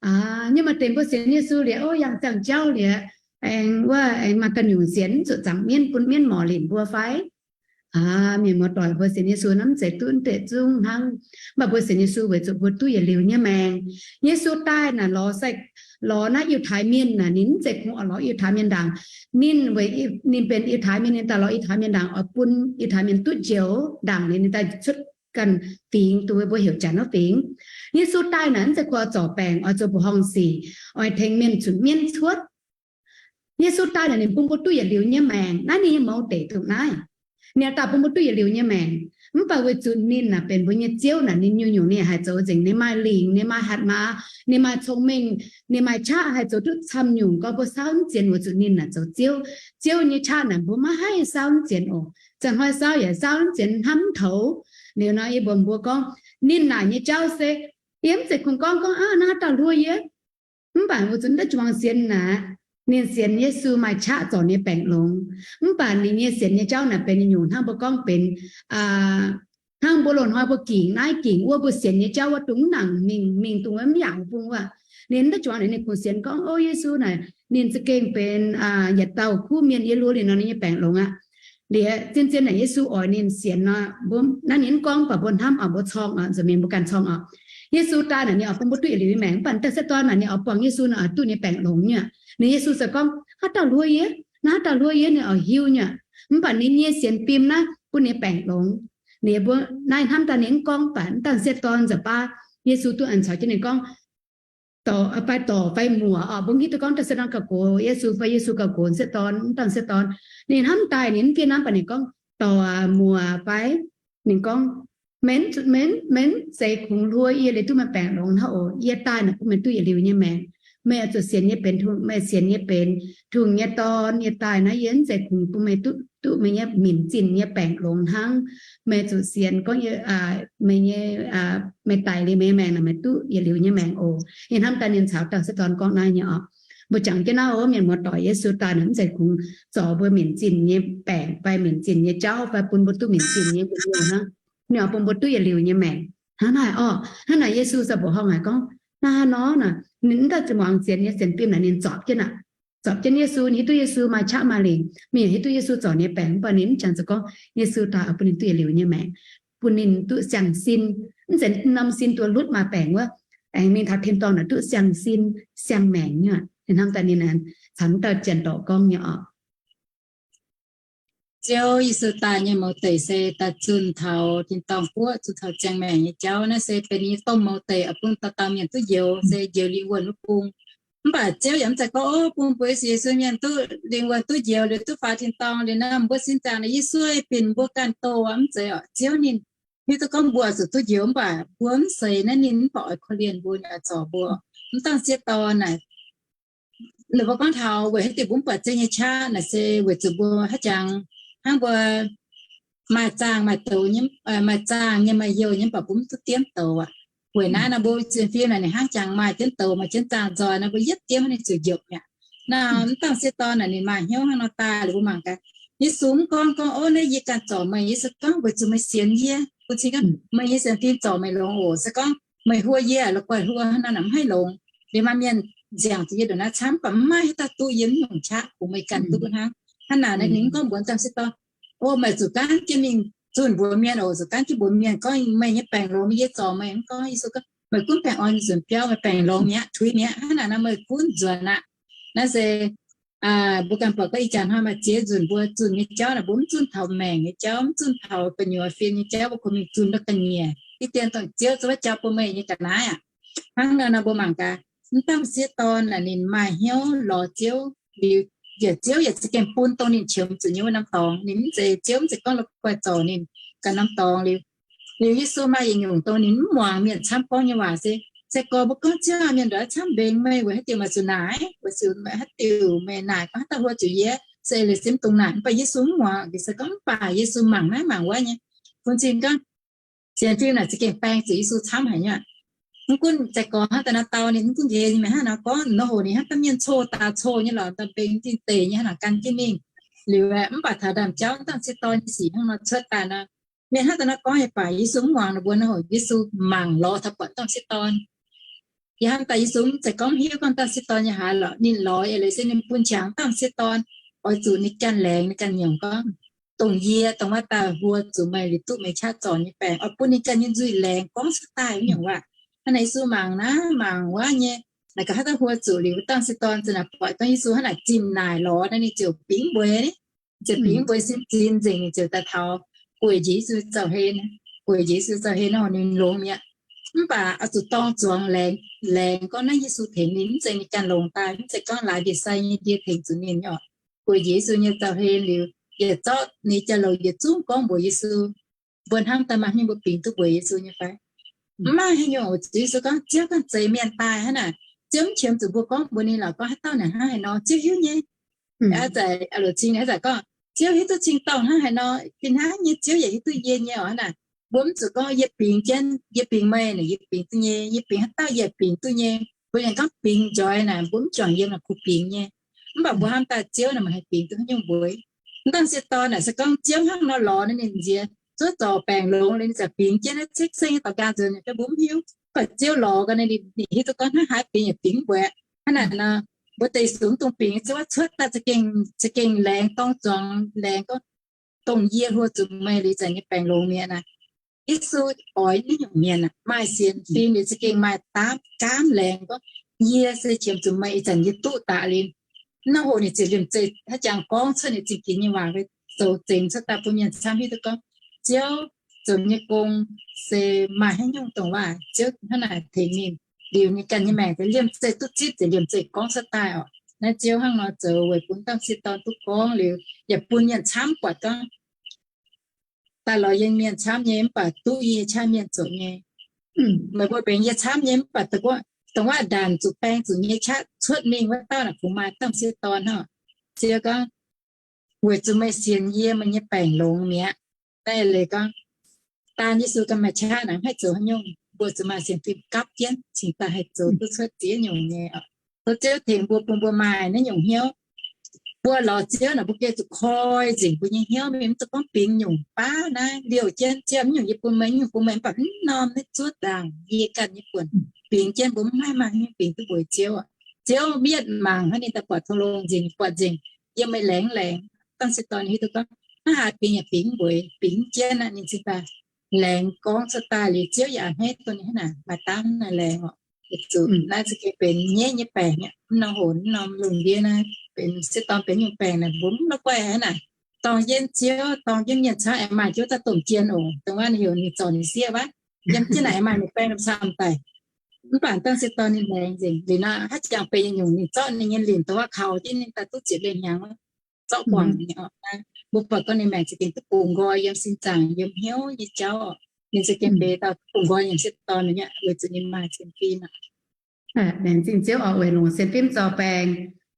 Aav, nyungc maaih deix mbuo sienx Yesu liuz, o, yangh ziangh jauv liuz, aengx wuov aengx maaih ganh nyungc sienx zuqc zaangc mienv bun mienv morc linc mbuo fai? Aav, mienh muoz-doic, mbuo sienx Yesu naaiv mv zeiz duqv deix zungv hnangv, mv baac mbuo sienx Yesu weic zuqc mbuo duqv yietc liuz nyei maengc. Yesu daaih naaic lorz, lorz naaiv Yiutai Mienh naaic, ninh mv zeiz kungx oix lorz Yiutai Mienh ndaangc. Ninh weic ninh benx Yiutai Mienh, ninh daaih lorz Yiutai Mienh ndaangc, oix bun Yiutai Mienh duqv njoux ndaangc liuz, ninh daaih cuotv ganh fingx, dongh mbuo heuc Janx wuov fingx. Yesu daaih naaic mv zeiz kungx oix zorc baengc, oix zoux mbuoqc horngh sic, oix tengx mienh zunc mienv cuotv. Yesu daaih naaic ninh bun mbuo duqv yietc liuz nyei maengc. Naaiv ninh nyei mouz deic dongh naaiv. Ninh daaih bun mbuo duqv yietc liuz nyei maengc. Mv baac weic zuqc ninh naaic benx mbuo nyei Ziouv naaic, ninh nyungc-nyungc ninh haih zoux nzengc. Ninh maaih lingc, ninh maaih hatc maaz, ninh maaih cong-mengh, ninh maaih qaqv, haih zoux duqv camv nyungc, gorngv mbuo saauv mv zienx weic zuqc ninh naaic zoux Ziouv. Ziouv nyei qaqv naaic mbuo maiv haih saauv mv zienx oc. Ziangh hnoi saauv yaac saauv mv zienx, hnamv mv toux. Liuz nor yie mbuox mbuo gorngv, ninh naaic nyei jauv se, yie mv zeiz kungx gorngv, gorngv, Aav, naaiv haaix dauh hluo yie? Mv baac mbuo zuqc daaih juangc sienx naaic, ninh sienx Yesu maaih qaqv zorc ninh nyei baengc longx. Mv baac ninh nyei sienx nyei jauv naaic benx nyungc-nyungc hnangv mbuo gorngv benx, hnangv mbuo loz-hnoi mbuo gingc naaiv gingc wuov, mbuo sienx nyei jauv wuov dongh mv nangc mingh, mingh dongh wuov mv yaac mbuo bung wuov. Ninh mv daaih juangc naaic ninh kungx sienx gorngv, O, Yesu naaic, ninh za'gengh benx yietc dauh kuv mienh, yie hluo ninh nor ninh nyei baengc longx aqv. Liuz zien-zien naaic Yesu oix ninh sienx nor, mbuo naaiv ninh mv gorngv, mv baac mbuo hnamv oc, mbuo corng oc, nzunc mingh mbuo ganh corng oc. Yesu daaih naaic ninh oix bun mbuo duqv yietc liuz nyei maengc, mv baac dauh sieqv dorn naaic ninh oix buangh Yesu naaic oix duqv ninh nyei baengc longx nyei. Ninh Yesu se gorngv, Haaix dauh hluo yie? Naaiv haaix dauh hluo yie? Ninh oix hiuv nyei. Mv baac ninh nyei sienx fim naaiv bun ninh nyei baengc longx. Liuz mbuo naaiv hnamv daaih ninh mv gorngv, mv baac dauh sieqv dorn nza'baav Yesu duqv an caux jienv ninh gorngv, Dorc fai dorc fai muoc oc, mbuo mv hiuv duqv gorngv dauh sieqv dorn gauh gox Yesu fai Yesu gauh gox sieqv dorn, mv dauh sieqv dorn. Ninh hnamv daaih ninh mv fiev hnamv baac ninh gorngv, Dorc aac, muoc aac fai, ninh gorngv, Meih mv zeiz kungx hluo yie liuz duqv meih baengc longx hnangv oc. Yie daaih naaic bun meih duqv yietc liuz nyei maengc. Meih oix zuqc sienx yie benx, meih sienx yie benx Tin-Hungh nyei Dorn, yie daaih naaiv yie mv zeiz kungx bun meih duqv, duqv meih nyei minc zinh nyei baengc longx hnangv. Meih zuqc sienx gorngv meih nyei, meih daic liuz meih nyei maengc naaic meih duqv yietc liuz nyei maengc oc. Yie hnamv daaih ninh caux dauh sieqv dorn gorngv naaiv nyei oc. Mbuo jangx jienv naaiv oc, mienh muoz-doic, Yesu daaih naaic mv zeiz kungx zorc mbuo minc zinh nyei baengc fai minc zinh nyei jauv fai bun mbuo duqv minc zinh nyei mbu'ndongx hnangv. Ninh oix bun mbuo duqv yietc liuz nyei maengc. Hnangv naaic oc, hnangv naaic Yesu se mbuoqc horngh haic gorngv, naaiv haaix nor naaic, ninh mv daaih zuqc muangx sienx nyei sienx fim naaic ninh zorpc jienv aqv. Zorpc jienv Yesu, ninh hiuv duqv Yesu maaih qaqv maaih lingc, mingh hiuv duqv Yesu zorc ninh nyei baengc, mv baac ninh mv jangx zuqc gorngv Yesu daaih oix bun ninh duqv yietc liuz nyei maengc, bun ninh duqv siang-sin. Mv zeiz norm sin duqv lutv maaih baengc wuov, aengx mingh taux tin-dorngh naaic duqv siang-sin, siang-maengc nyei. Ninh hnamv daaih ninh caux dauh janx-dorc gorngv nyei oc. Ziouv Yesu daaih nyei mouz deic se daaih zunh taux tin-dorngh guoqv, zunh taux ziangh maengc nyei jauv. Naaiv se benx ninh nyei domh mouz deic oix bun dauh dauh mienh duqv njoux, se njoux lingh wuonh wuov bung. Mv baac Ziouv yaac mv zeiz gorngv, Ov, bun mbuo Yesu mienh duqv lingh wuonh duqv njoux liuz duqv faaux tin-dorngh liuz naaiv mbuo sin zaangc naaic Yesu binc mbuo ganh doh aqv. Mv zeiz oc. Ziouv ninh hiuv duqv gorngv mbuo zuqc duqv njoux, mv baac mbuo mv seix naaiv ninh mv baac oix korv-lienh mbuo, ninh oix zorc mbuo. Mv dangh sieqv dorn naaic, ninh mbuo gorngv taux weic haaix diuc mbuo mv buatc Ziouv nyei qaqv naaic se weic zuqc mbuo haaix jangx hnangv mbuo maaih zaangh maaih douz, maaih zaangh nyei maaih youh nyei, mv baac mbuo mv duqv diemv douz aqv. Weic naaiv nor mbuo sienx fim naaic ninh hnangv jangx maaih jienv douz maaih jienv zaangh nzoih nor, mbuo yietv diemv ninh zuqc njopc mi'aqv. Naaiv mv dangh sieqv dorn naaic ninh maaih hnyouv hnangv nor daaih liuz mbuo mangc gaax, Yesu mv gorngv gorngv, Ov, naaiv yie ganh zorc meih. Yesu gorngv, Weic zuqc meih sienx yie. Bun cing gorngv, Meih nyei sienx fim zorc meih longx oc. Se gorngv meih hluo yie, la'guaih hluo hnangv naaic mv haih longx. Liuz maaih mienh nziangc zuqc yie ndongc naaiv camv, mv baac mv maaih haaix dauh duqv yie mv nyungc qaqv, kungx meih ganh duqv hnangv. Hnangv naaic ninh mv gorngv mbuox dangh sieqv dorn, Ov, meih zuqc gaanv jienv mingh zunh mbuox mienh oc, zuqc gaanv jienv mbuox mienh gorngv meih nyei baengc longx, meih yie zorc meih. Mv gorngv, Yesu gorngv, Meih gunv baengh orn nzunc biauv, meih baengc longx mi'aqv, tuix mi'aqv. Hnangv naaic nor meih gunv nzuonx aqv. Naaiv se mbuo ganh buatc gorngv ih jaax hnoi maaih ziex nzunc mbuo zunh nyei jauv naaic, mbuo mv zunh taux maengc nyei jauv, mv zunh taux gu'nyuoz fim nyei jauv, mbuo kungx mingh zunh ndau ga'nyiec. Diqv dien dongh Ziouv zuqc jauv bun meih nyei ga'naaiv aqv. Hnangv naaic nor mbuo mangc gaax, mv dangh sieqv dorn naaic ninh maaih hnyouv lorz Ziouv liuz, yaac Ziouv yaac za'gengh bun dongh ninh qiemx zuqc nyei wuov norm dorngx. Ninh mv zeiz, Ziouv mv zeiz gorngv la'guaih zorc ninh ganh norm dorngx liuz. Liuz Yesu maaih yietc nyungc dongh ninh mv muangx mienh camv gorngv nyei waac se, se gorx mbuo gorngv Ziouv aac, mienh ndortv camv mbengx meih, weic haaix diuc maaih zuqc naaic? Weic zuqc haaix diuc meih naaic gorngv haaix dauh hluo zuqc yie, se leiz se mv dungx naaic. Mv baac Yesu mv muangx. Ga'naaiv se gorngv mv baac Yesu mangc naaiv mangc wuov nyei. Bun cing gorngv sienx fim naaic za'gengh baeng zuqc Yesu camv haic nyei. Mv gunv za'gengh gorngv hnangv daaih nor dau ninh mv gunv nqaeqv nyei, meih hnangv nor gorngv nor hoc ninh hnangv daaih mienh coh daaih coh nyei lorqc, daaih mbengx dingh deic nyei hnangv naaic gan jienv mingh. Liuz mv baac taux ndaamv-jauv dangh sieqv dorn nyei sic hnangv nor cuotv daaih nor, mienh hnangv daaih nor gorngv nyei baac Yesu mv muangx ninh mbuo nor hoc Yesu mangc lorz taux buatc dangh sieqv dorn. Yie hnamv daaih Yesu mv zeiz gorngv hiuv gorngv dangh sieqv dorn nyei haaix lorqc, ninh lorz eix leiz se ninh bun qangx dangh sieqv dorn oix zuqc ninh ganh laengz ninh ganh nyungc gorngv, dongh yie dongh wuov daaih hluo zuqc meih liuz duqv meih qaqv zorc nyei baengc, oix bun ninh ganh nyei nzuih laengz gorngv cuotv daaih wuov nyungc waac. Hnangv naaic Yesu mangc naaiv, mangc wuov nyei, naaic gaax haaix dauh hluo zuqc liuz wuov dauh m'sieqv dorn za'naaic buatc gorngv Yesu hnangv naaic zinh naaic lorz naaiv, ninh ziouc bingx mbueix, ziouc bingx mbueix sin zin nzengc, ninh ziouc daaih taux gueic njiec Yesu zaux hlen, gueic njiec Yesu zaux hlen nor, ninh longx mi'aqv. Mv baac oix zuqc dorng zuangx laengz, laengz gorngv naaiv Yesu tengx ninh, mv zeiz ninh ganh longx daaih, mv zeiz gorngv laaix ndie-sai nyei ndie tengx zuqc ninh oc. Gueic njiec Yesu nyei zaux hlen liuz, yietc zorqv ninh jauv-louc yietc zungv gorngv mbuox Yesu. Mbuo hnamv daaih maaih haaix nyungc mbuo bingx duqv mbuox Yesu nyei fai? Mv maaih haaix nyungc. Oc, Yesu gorngv Ziouv ganh zeix mienh daaih hnangv naaic. Ziouv mv qiemx zuqc mbuo gorngv mbuox ninh lorqc gorngv haaix dauh naaic hnangv haaix nor, Ziouv hiuv nyei. Aa, za'gengh gorngv Ziouv hiuv duqv cing-dorngh hnangv haaix nor, fih hnangv nyei Ziouv yaac hiuv duqv yie nyei oc. Hnangv naaic mbuo mv zuqc gorngv yie bingx jienv, yie bingx meih naaic yie bingx duqv nyei, yie bingx haaix dauh yie bingx duqv nyei. Mbuo yaac gorngv bingx njoix naaic mbuo mv juangc yiem naaic kuh bingx nyei. Mv baac mbuo hnamv daaih Ziouv naaic maaih haaix bingx duqv haaix nyungc mbuox. Mv dangh m'sieqv dorn naaic se gorngv Ziouv hnangv nor lorz ninh nziex, zuov zorc baengc longx liuz ninh ziouc bingx jienv naaiv cikv seng nyei dorh nqaang nzuonx, mbuo mv hiuv. Mv baac Ziouv lorz ga'naaiv ninh, ninh hiuv duqv gorngv hnangv haaix bingx yaac bingx mbuoqc. Hnangv naaic nor, mbuo deix sungx dongh bingx Ziouv cuotv daaih za'gengh, za'gengh laengz dorng zuangx laengz gorngv, dongh yie hluo zuqc meih liuz zanc nyei baengc longx mi'aqv naaic. Yesu oix naaiv nyungc mienh maaih sienx fim liuz za'gengh maaih daamv gaamv laengz gorngv, yie se qiemx zuqc meih ih zanc yie duqv daaih liuz. Naaiv hoc ninh ziouc liemh zeih haaix jangx gorngv cuotv ninh zingh ginx nyei waac, zoux zengx cuotv daaih bun mienh camv hiuv duqv gorngv Ziouv zoux nyei gong se maaih haaix nyungc dongh waac Ziouv hnangv naaic tengx ninh liuz ninh ganh nyei maengc liemh zeih duqv zipv ziouc liemh zeih gorngv cuotv daaih oc. Naaiv Ziouv hnangv nor zoux weic bun dangh m'sieqv dorn duqv gorngv liuz yaac bun mienh camv buatc gorngv daaih lorz yiem mienh camv nyei mv baac duqv yie nyei qaqv mienh zoqc nyei. Meih mbuo mbenc yie camv nyei mv baac dongh wuov ndaanc zuqc baeng zuqc nyei qaqv cuotv mingh wuov dauh naaic kungx maaih dangh m'sieqv dorn hnangv. Ziouv gorngv, weic zuqc meih sienx yie meih nyei baengc longx mi'aqv. Daaih leiz gorngv, daanh Yesu ganh maaih qaqv naaic haih zoux haaix nyungc, mbuo zuqc maaih sienx fim gapv jienv cingx daaih haih zoux duqv cuotv ziex nyungc nyei oc. Tov Ziouv tengx mbuo bun mbuo maaih naaiv nyungc hnyouv. Mbuo lorz Ziouv naaic mbuo gengh zuqc koi nzengc mbuo nyei hnyouv mingh, mv zuqc gorngv bingx nyungc baav naaiv liouh jienv Ziouv, mv nyungc yie bun meih, mv nyungc bun meih, mv baac mv norm naaiv zuov ndaangc yie ganh nyei buonc bingx jienv mbuo mv haih maaih haaix nyungc bingx duqv mbuox Ziouv. Ziouv mietv mangc hnangv ninh daaih buatc tong longh nzengc, buatc nzengc yiem meih laengz laengz. Dangh m'sieqv dorn hiuv duqv gorngv hnangv haaix bingx yaac bingx mbuox, bingx jienv aqv, ninh cingx daaih laengz gorngv cuotv daaih liuz Ziouv yaac a'hneiv duqv ninh hnangv naaic, maaih daamv naaiv laengz oc. Weic zuqc naaiv za'gengh benx nyaiv nyei baengc aqv, mv norm hoc mv norm lungh ndiev naaiv benx m'sieqv dorn benx nyungc baengc naaic, mbuo mv la'guaih hnangv naaic. Dorng jienv Ziouv, dorng jienv mienh camv, aengx maaih Ziouv daaih domh jien oc. Dongh wuov ninh heuc ninh zorc ninh sieqv wuov, yiem jienv naaic aengx maaih ninh baeng domh camv daaih. Mv baac dangh m'sieqv dorn ninh laengz nzengc. Liuz nor haaix jangx benx nyungc ninh zorqv ninh nyei linc dongh wuov kaux jienv ninh daaih duqv ziepc leih hnyangx wuov, zorqv guangc nyei oc. Mbuo buatc gorngv ninh maengc za'gengh duqv bungx nqoi yiem sin zaangc yiem hnyouv nyei jauv oc. Ninh za'gengh benx dauh duqv bungx nqoi nyei m'sieqv dorn nyei, weic zuqc ninh maaih sienx fim aqv. Laengz zingh Ziouv oc, weic longc sienx fim zorc baengc.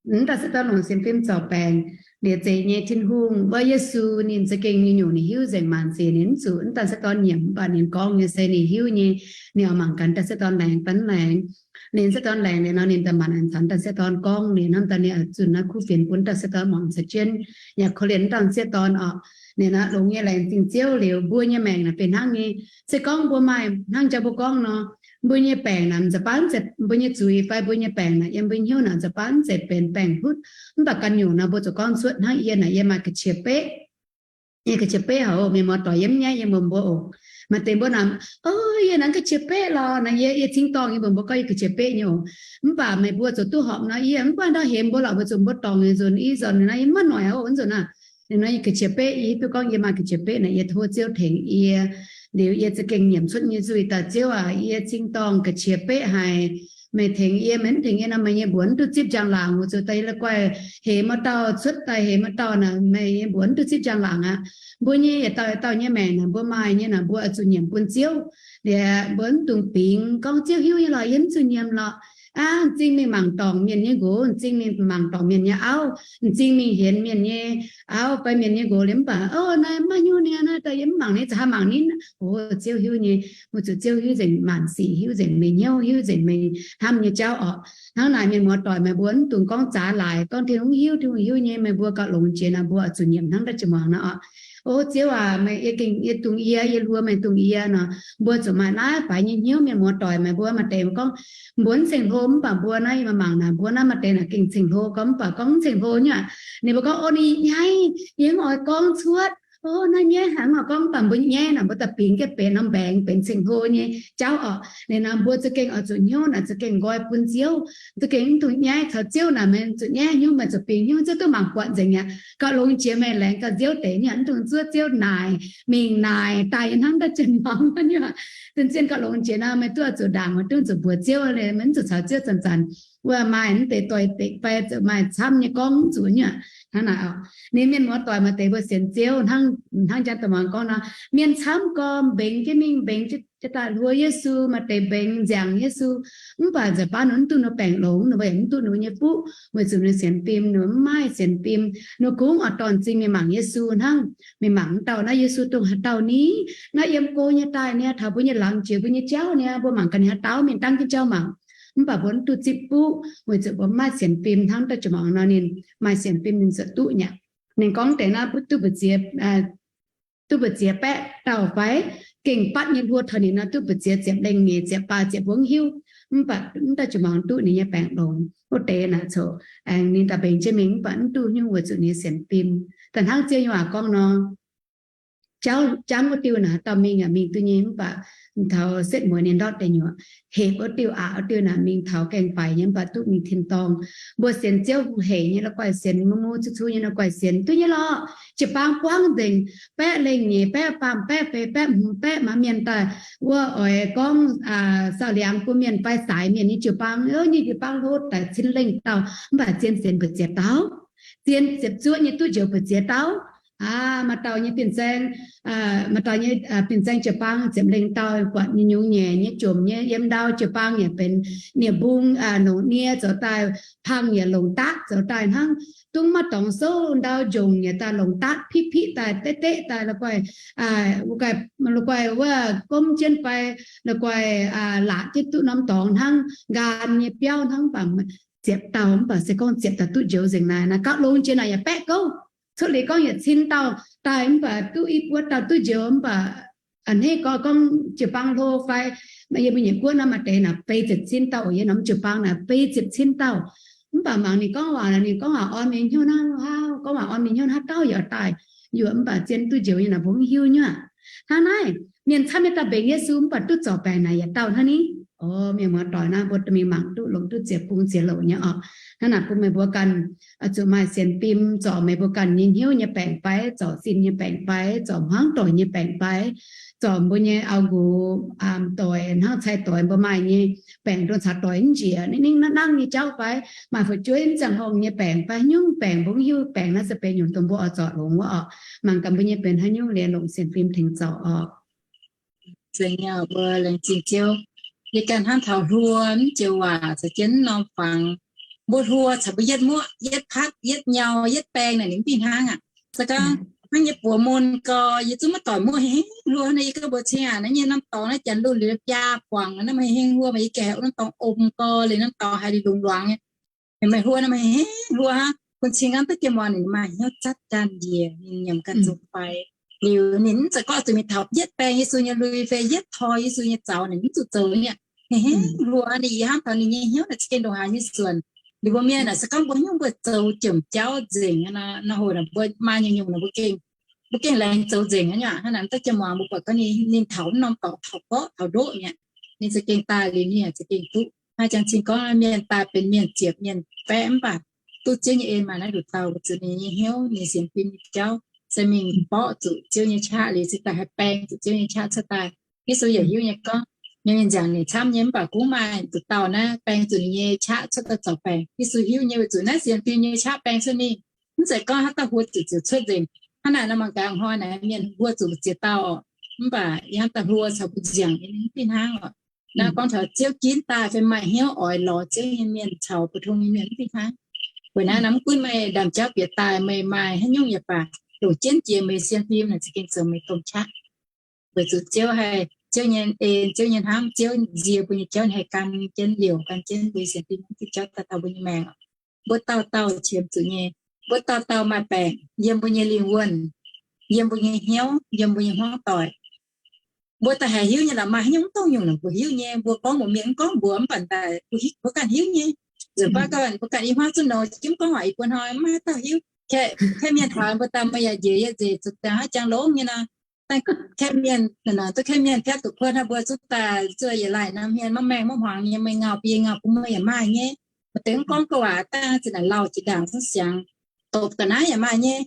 Mv dangh m'sieqv dorn longc sienx fim zorc baengc. Liuz zeiz nyei Tin-Hungh wuov Yesu ninh za'gengh nyungc-nyungc ninh hiuv nzengc maanc sic, ninh mv zuqc mv dangh m'sieqv dorn nyiemc, mv baac ninh gorngv nyei se ninh hiuv nyei. Ninh oix mangc gaax dangh m'sieqv dorn laengz daaih mv laengz. Ninh m'sieqv dorn laengz liuz nor ninh daaih maanc aengx caux dangh m'sieqv dorn gorngv liuz hnamv daaih ninh oix zunh naaiv kuv fienx bun dangh m'sieqv dorn muangc caux jienv, yaac korv-lienh dangh m'sieqv dorn oc. Ninh aqv longx nyei laengz zingh Ziouv liuz mbuo nyei maengc naaic benx hnangv nyei. Se gorngv mbuo maaih hnangv jang mbuo gorngv nor, mbuo nyei baengc naaic mv zeiz baav mv zeiz, mbuo nyei zuiz fai mbuo nyei baengc naaic yiem mbuo hnyouv naaic mv zeiz baav mv zeiz benx baengc hutv. Mv baac ganh nyungc nor mbuo zuqc gorngv cuotv hnangv yie naaic yie maaih ga'qiex beqv. Yie ga'qiex beqv haic oc, mienh muoz-doic yiem nyaiv yie mbuo mbuo oc. Maaih deix mbuo naaic, o, yie naaic ga'qiex beqv lorqc naaic, yie, yie cingx dorngh yie mbuo mbuo gorngv yie ga'qiex beqv nyei oc. Mv baac meih mbuo zuqc duqv horpc nor, yie mv baac ndau hemx mbuo lorqc, mbuo zuqc mbuo dorngc nyei nzunc, ih zanc naaic yie mv maaih noic oc, nzunc naaic. Liuz nor yie ga'qiex beqv, yie hiuv duqv gorngv yie maaih ga'qiex beqv naaic, yie tov Ziouv tengx yie. Liuz yie za'gengh nyiemc cuotv nyei nzuih daaih Ziouv aac, yie cingx dorngh ga'qiex beqv haic. Meih tengx yie, meih mv tengx yie nor, meih nyei mbuox mv duqv zipv njang-laangc. Weic zuqc daaih yie la'guaih hemx wuov dauh, cuotv daaih hemx wuov dauh naaic, meih nyei mbuox mv duqv zipv njang-laangc aqv. Mbuo nyei yietc dauh yietc dauh nyei maengc naaic, mbuo maaih nyei naaic, mbuo oix zuqc nyiemc bun Ziouv. Liuz mbuo mv dungx bingx gorngv Ziouv hiuv nyei lorqc, yie mv zuqc nyiemc lorqc. Aav, m'zing mingh mangc dorngc mienh nyei nqox, m'zing mingh mangc dorngc mienh nyei auv, m'zing mingh hienx mienh nyei auv fai mienh nyei nqox liuz mv baac, o, naaiv maiv hiuv ninh naaiv daaih, yie mv mangc ninh, za'gengh mangc ninh. O, Ziouv hiuv nyei. Weic zuqc Ziouv hiuv nzengc maanc sic, hiuv nzengc meih hnyouv, hiuv nzengc meih hnamv nyei jauv oc. Hnangv naaic mienh muoz-doic meih mbuo mv dungx gorngv zaax laaix, gorngv Tin-Hungh hiuv, Tin-Hungh hiuv nyei. Meih mbuo gauh longx jiex naaic, mbuo oix zuqc nyiemc hnangv daaih jiex muangx naaiv oc. O Ziouv aac, meih, yie gengh, yie dungx yie, yie hluo meih dungx yie nor, mbuo zuqc maaih naaiv faix nyei hnyouv. Mienh muoz-doic meih mbuo maaih deix gorngv mbuo mv ceng-hlo, mv baac mbuo naaiv yie mangc naaic, mbuo naaiv maaih deix naaic gengh ceng-hlo gorngv, mv baac gorngv mv ceng-hlo nyei aqv. Ninh mbuo gorngv, o, ninh nyaiv, yie mv oix gorngv cuotv. O, naaiv nyaiv hnangv nor gorngv, mv baac mbuo nyaiv naaic mbuo daaih bingx jienv benx norm mbaengx, benx ceng-hlo nyei jauv orqc. Ninh naaic mbuo za'gengh oix zuqc hnyouv naaic za'gengh nqoi bun Ziouv, za'gengh mv dungx nyaiv caux Ziouv naaic, meih zuqc nyaiv hnyouv, meih zuqc bingx hnyouv, Ziouv duqv mangc buatc nzengc aqv. Gauh longx jiex meih laengz gaax Ziouv deix nyei, mv dungx zuov Ziouv naaic, mingh naaic daaih yiem hnangv daaih jienv mangc nyei. Zinh zien gauh longx jiex nor, meih duqv oix zuqc ndaangc, meih duqv zuqc mbuox Ziouv, meih mv zuqc caux Ziouv zanc-zanc wuov maaih mv deix doix-dekc fai zuqc maaih camv nyei gorngv zuqc nyei aqv. Hnangv naaic orqc. Ninh mienh muoz-doic maaih deix mbuo sienx Ziouv hnangv, hnangv jang da'muangx gorngv nor, mienh camv gorx mbengx jienv mingh, mbengx jienv daaih hluo Yesu, maaih deix mbengx nziangx Yesu. Mv baac nza'hmien baav ninh mv duqv ninh baengc longx, ninh mbuo yaac mv duqv ninh nyei fuqv, weic zuqc ninh sienx fim, ninh mv maaih sienx fim. Ninh kungx oix dorh m'zing mingh mangc Yesu hnangv, mingh mangc m'dauh naaiv Yesu dongh haaix dauh ni. Naaiv yiem go nyei daaih niaa, taux mbuo nyei laangz jiex mbuo nyei jauv niaa, mbuo mangc gaax ninh haaix dauh, mingh dangv jienv jauv mangc. Mv baac mbuo mv duqv zipv fuqv, weic zuqc mbuo mv maaih sienx fim hnangv da'juangc mangc nor ninh maaih sienx fim ninh ziouc duqv nyei. Ninh gorngv deix naaiv duqv mbu'ziex, duqv mbu'ziex baeqv dauh fai, gengh batv nyei hluo taux ninh nor duqv mbu'ziex ziepc lengh nyeic ziepc faah ziepc mbuo mv hiuv. Mv baac mv daaih jiu-baang duqv ninh nyei baengc longx. Wuov deix naaic coc aengx ninh daaih mbengx jienv mingh mv baac mv duqv nyungc weic zuqc ninh sienx fim. Da'hnangv Ziouv nyei waac gorngv nor, jauv jangv wuov diuh naaic dauh mingh yaac mingh duqv nyei mv baac taux setv mueiz ninh ndortv deic nyuoqc, hepc wuov diuh aqc wuov diuh naaic mingh taux gaengh faix nyei mv baac duqv mingh tin-dorngh. Mbuo sienx Ziouv hu hec nyei la'guaih sienx, mungv mungv cuotv cuotv nyei la'guaih sienx duqv nyei lorqc. Jiu-baang buangv nzengc, baeqv lengh nyeic, baeqv faam, baeqv feix, baeqv hmz, baeqv maaih mienh daaih wuov oix gorngv saau-liangx bun mienh fai saaix mienh nyei jiu-baang, nyei jiu-baang hlo daaih cin lengh dauh mv baac zien sienx mbu'ziex dauh, zien ziepc zuoqv nyei duqv njoux mbu'ziex dauh. Aa, maaih dauh nyei fin-saeng, maaih dauh nyei fin-saeng jiu-baang ziepc lengh dauh buatc nyei nyungc nyeic nyei jomc nyei yiem ndau jiu-baang yaac benx nie-mbung, longc nie zoux daaih, pang yaac longc daatv zoux daaih hnangv. Dongh maaih dorngx souv ndau njongc yaac daaih longc daatv piqv-piqv daaih, deqv deqv daaih la'guaih, la'guaih wuov gomv jienv fai la'guaih laatc jienv duqv norm dorngx hnangv, nqaam nyei biauv hnangv, mv baac ziepc dauh mv baac se gorngv ziepc dauh duqv njoux nzengc naaic. Naaiv gauh longx jiex naaic yaac baeqv gouv. Cuotv liuz gorngv yietc cin dauh daaih mv baac duqv i buo dauh duqv njoux mv baac a'hneiv gorngv, gorngv jiu-baang hlo fai yiem mbuo nyei guoqv naaiv maaih deix naaic feix ziepc cin dauh oc. Yiem norm jiu-baang naaic feix ziepc cin dauh. Mv baac mangc ninh gorngv waac, ninh gorngv waac orn mienh hnyouv hnangv haav, gorngv waac orn mienh hnyouv hnangv dauh yaac daaih yuoqc mv baac zien duqv njoux nyei naaic mbuo mv hiuv nyei aqv. Hnangv naaiv, mienh camv nyei daaih mbenc Yesu mv baac duqv zorc baengc naaic yietc dauh hnangv ni. O, mienh muoz-doic naaiv mbuo mingh mangc duqv longc duqv ziepc bung ziepc louc nyei orqc. Hnangv naaic bun meih mbuo ganh zuqc maaih sienx fim zorc meih mbuo ganh nyei hnyouv nyei baengc fai, zorc sin nyei baengc fai, zorc hmuangv doic nyei baengc fai, zorc mbuo nyei auv-nqox, doic hnangv cai doic mbuo maaih nyei baengc dongh caux doic mv njiec, ninh nangv nyei jauv fai, maaih fu'jueiv mv ziangh horngh nyei baengc fai, haaix nyungc baengc mbuo mv hiuv, baengc naaiv se benx nyungc dongh mbuo oix zorc longx wuov orqc. Mangc gaax mbuo nyei benx haaix nyungc liuz longc sienx fim tengx zorc orqc. Laengz zingh Ziouv. Yie ganh hnangv taux hluo mv joux waac caux jienv norm fangx. Mbuo hluo caux mbuo yietv muoqv, yietv patv, yietv nyau, yietv baeng naaic ninh mv fih hnangv aqv. Se gorngv hnangv nyei buoz mun gau, yie zungv maiv doic muoqv hingh hluo naaiv. Yie gorngv mbuox cing aac, naaiv nyei norm dorngx naaiv janx lunx liuz biaa buangc naaiv, maaih hingh hluo, maaih yie ganh haiz norm dorngx om gau liuz norm dorngx haiz liuz lungx luangx nyei. Meih hluo naaiv maaih hingh hluo hnangv. Bun cing hnangv da'jienv muangx ninh maaih hnyouv zatv ganh njiec, ninh nyiemc ganh zoux fai. Liuz ninh mv zeiz gorngv zuqc mingh taux yietv baeng Yesu nyei lui fai yietv toi Yesu nyei zaux ninh mv zuqc zoux nyei. Hingh hluo ninh ih hnamv taux ninh nyei hnyouv naaic za'gengh ndongc haaix nyei suonc. Liuz mbuo mienh naaic se gorngv mbuo hnyouv mbuo zoux jomc jauv nzengc, naaiv hoc naaic mbuo maaih nyungc-nyungc naaic mbuo gengh, mbuo gengh laengz zoux nzengc nyei aqv. Hnangv naaic da'jienv muangx mbuo buatc gorngv ninh, ninh taux norm dorngx taux mborqv taux ndoqv mi'aqv. Ninh za'gengh daaih liuz ninh yaac za'gengh duqv. Hnangv jangx cing gorngv mienh daaih benx mienh ziepc mienh baeqv mv baac duqv Ziouv nyei en maaih naaiv nduqc dauh weic zuqc ninh nyei hnyouv, ninh sienx fim nyei jauv se mingh mborqv zuqc Ziouv nyei qaqv liuz se daaih haih baeng zuqc Ziouv nyei qaqv cuotv daaih. Yesu yaac hiuv nyei gorngv, mienh nziaauc ninh camv nyei mv baac gunv maaih nduqc dauh naaiv baeng zuqc ninh nyei qaqv cuotv daaih zorc baengc. Yesu hiuv nyei weic zuqc naaiv sienx fim nyei qaqv baeng cuotv mingh. Mv zeiz gorngv haaix dauh hluo zuqc ziouc cuotv nzengc. Hnangv naaic nor mangc gaax hnoi naaic mienh hluo zuqc mbu'ziex dauh orqc, mv baac yie hnamv daaih hluo caux mbu'nziaauc nyei ninh mv fih hnangv orqc. Naaiv gorngv taux Ziouv ginv daaih fai maaih hnyouv oix lorz Ziouv nyei mienh caux mbu'ndongx nyei mienh mv fih hnangv. Weic naaiv nor mv gunv meih ndaamv-jauv bieqc daaih meih maaih haaix nyungc yaac baac, longc jienv jiex meih sienx fim naaic za'gengh zoux meih domh qaqv. Weic zuqc Ziouv haih, Ziouv nyei en, Ziouv nyei hnamv, Ziouv nzie mbuo nyei jauv haih gan jienv liouc gan jienv mbuo sienx fim nyei jauv daaih taux mbuo nyei maengc. Mbuo dauh dauh qiemx zuqc nyei, mbuo dauh dauh maaih baengc yiem mbuo nyei lingh wuonh, yiem mbuo nyei hnyouv, yiem mbuo nyei hmuangv doic. Mbuo daaih haih hiuv nyei lorqc, maaih haaix nyungc mv dongh nyungc naaic mbuo hiuv nyei. Mbuo gorngv mbuox mienh mv gorngv mbuox mv baac daaih mbuo ganh hiuv nyei. Nzunc baav ganh mbuo ganh i hmuangv zuqc nouh jiex mv gorngv waac i buo hnoi maiv maaih haaix dauh hiuv. Kaeqv mienh taux mbuo daaih, meih yaac njiec yie nzengc, zuqc daaih haaix jangx longx nyei nor. Dangh kaeqv mienh, duqv kaeqv mienh piatv duqv kuotv hnangv, mbuo zuqc daaih zuov yietc laaic norm hmien maiv maengh maiv hmuangx nyei, meih ngau bun yie ngau bun meih yaac maaih nyei. Maaih deix mv gorngv gouv waac, dangh zinh naaic lauh jiex ndaangc zungv siangx, dopc ga'naaiv yaac maaih nyei.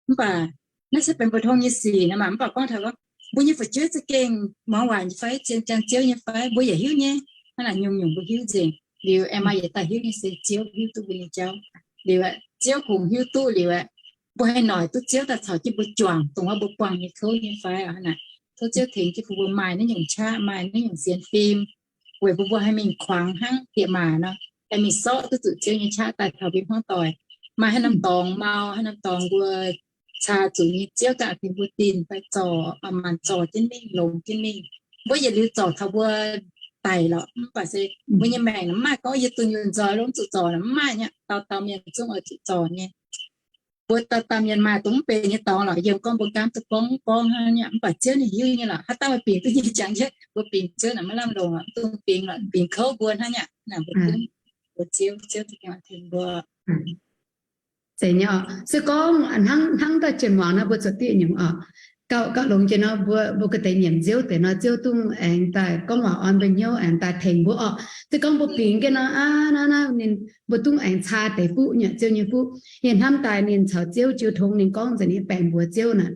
Mv baac naaiv se benx mbu'ndongx nyei sic nor maah. Mv baac gorngv taux gorngv mbuo nyei fu'jueiv za'gengh muangx waac nyei fai, zien ziangh Ziouv nyei fai, mbuo yaac hiuv nyei. Hnangv naaic nyungc-nyungc mbuo hiuv nzengc. Liuz aengx maaih yietc dauh hiuv nyei se Ziouv hiuv duqv mbuo nyei jauv. Liuz aeqv, Ziouv kungx hiuv duqv liuz aeqv, mbuo haih noic duqv Ziouv daaih caux jienv mbuo juangc dongh wuov mbuo buangh nyei kouv nyei fai. Hnangv naaic tov Ziouv tengx jienv bun mbuo maaih naaiv nyungc qaqv, maaih naaiv nyungc sienx fim, weic bun mbuo haih mingh kuangx hnangv bieqc maac nor, haih mingh sortv duqv zuqc Ziouv nyei qaqv daaih taux mbuo hmuangv doic. Maaih haaix norm dorngx mau, haaix norm dorngx mbuo caa zuqc nyei, Ziouv ganh tengx mbuo dinh fai zorc, maanc zorc jienv mingh, longx jienv mingh. Mbuo yietc liuz zorc taux mbuo daic lorqc, mv baac se mbuo nyei maengc mv maaih gorngv yie dunh yunh nzoih longx zuqc zorc, mv maaih nyei. Dauh dauh mienh zungv oix zuqc zorc nyei. Mbuo dauh dauh mienh maaih dongh mv benx nyei dorngx lorqc, yiem gorngv mbuo gaamv duqv gorngv gorngv hnangv nyei, mv baac Ziouv ninh hiuv nyei lorqc. Haaix dauh mbuo bingx duqv nyei jangx jienv, mbuo bingx Ziouv naaic maiv lamh longc lorqc, mv dungx bingx lorqc, bingx kouv mbuo hnangv nyei. Naaic mbuo gunv mbuo Ziouv, Ziouv za'gengh tengx mbuo. Zeiz nyei oc. Se gorngv hnangv, hnangv daaih jien muangx nor, mbuo zuqc dieh nyungc oc. Gauh, gauh longx jiex nor, mbuo, mbuo ga'deix nyiemc Ziouv deix nor, Ziouv dungx aengx daaih gorngv waac orn mbuo hnyouv, aengx daaih tengx mbuo oc. Se gorngv mbuo bingx jienv nor, aav, naaiv, naaiv ninh, mbuo dungx aengx caa deix fuqv nyei, Ziouv nyei fuqv. Yie hnamv daaih ninh caux Ziouv jiu tong, ninh gorngv nzengc nyei baengc mbuox Ziouv naaic,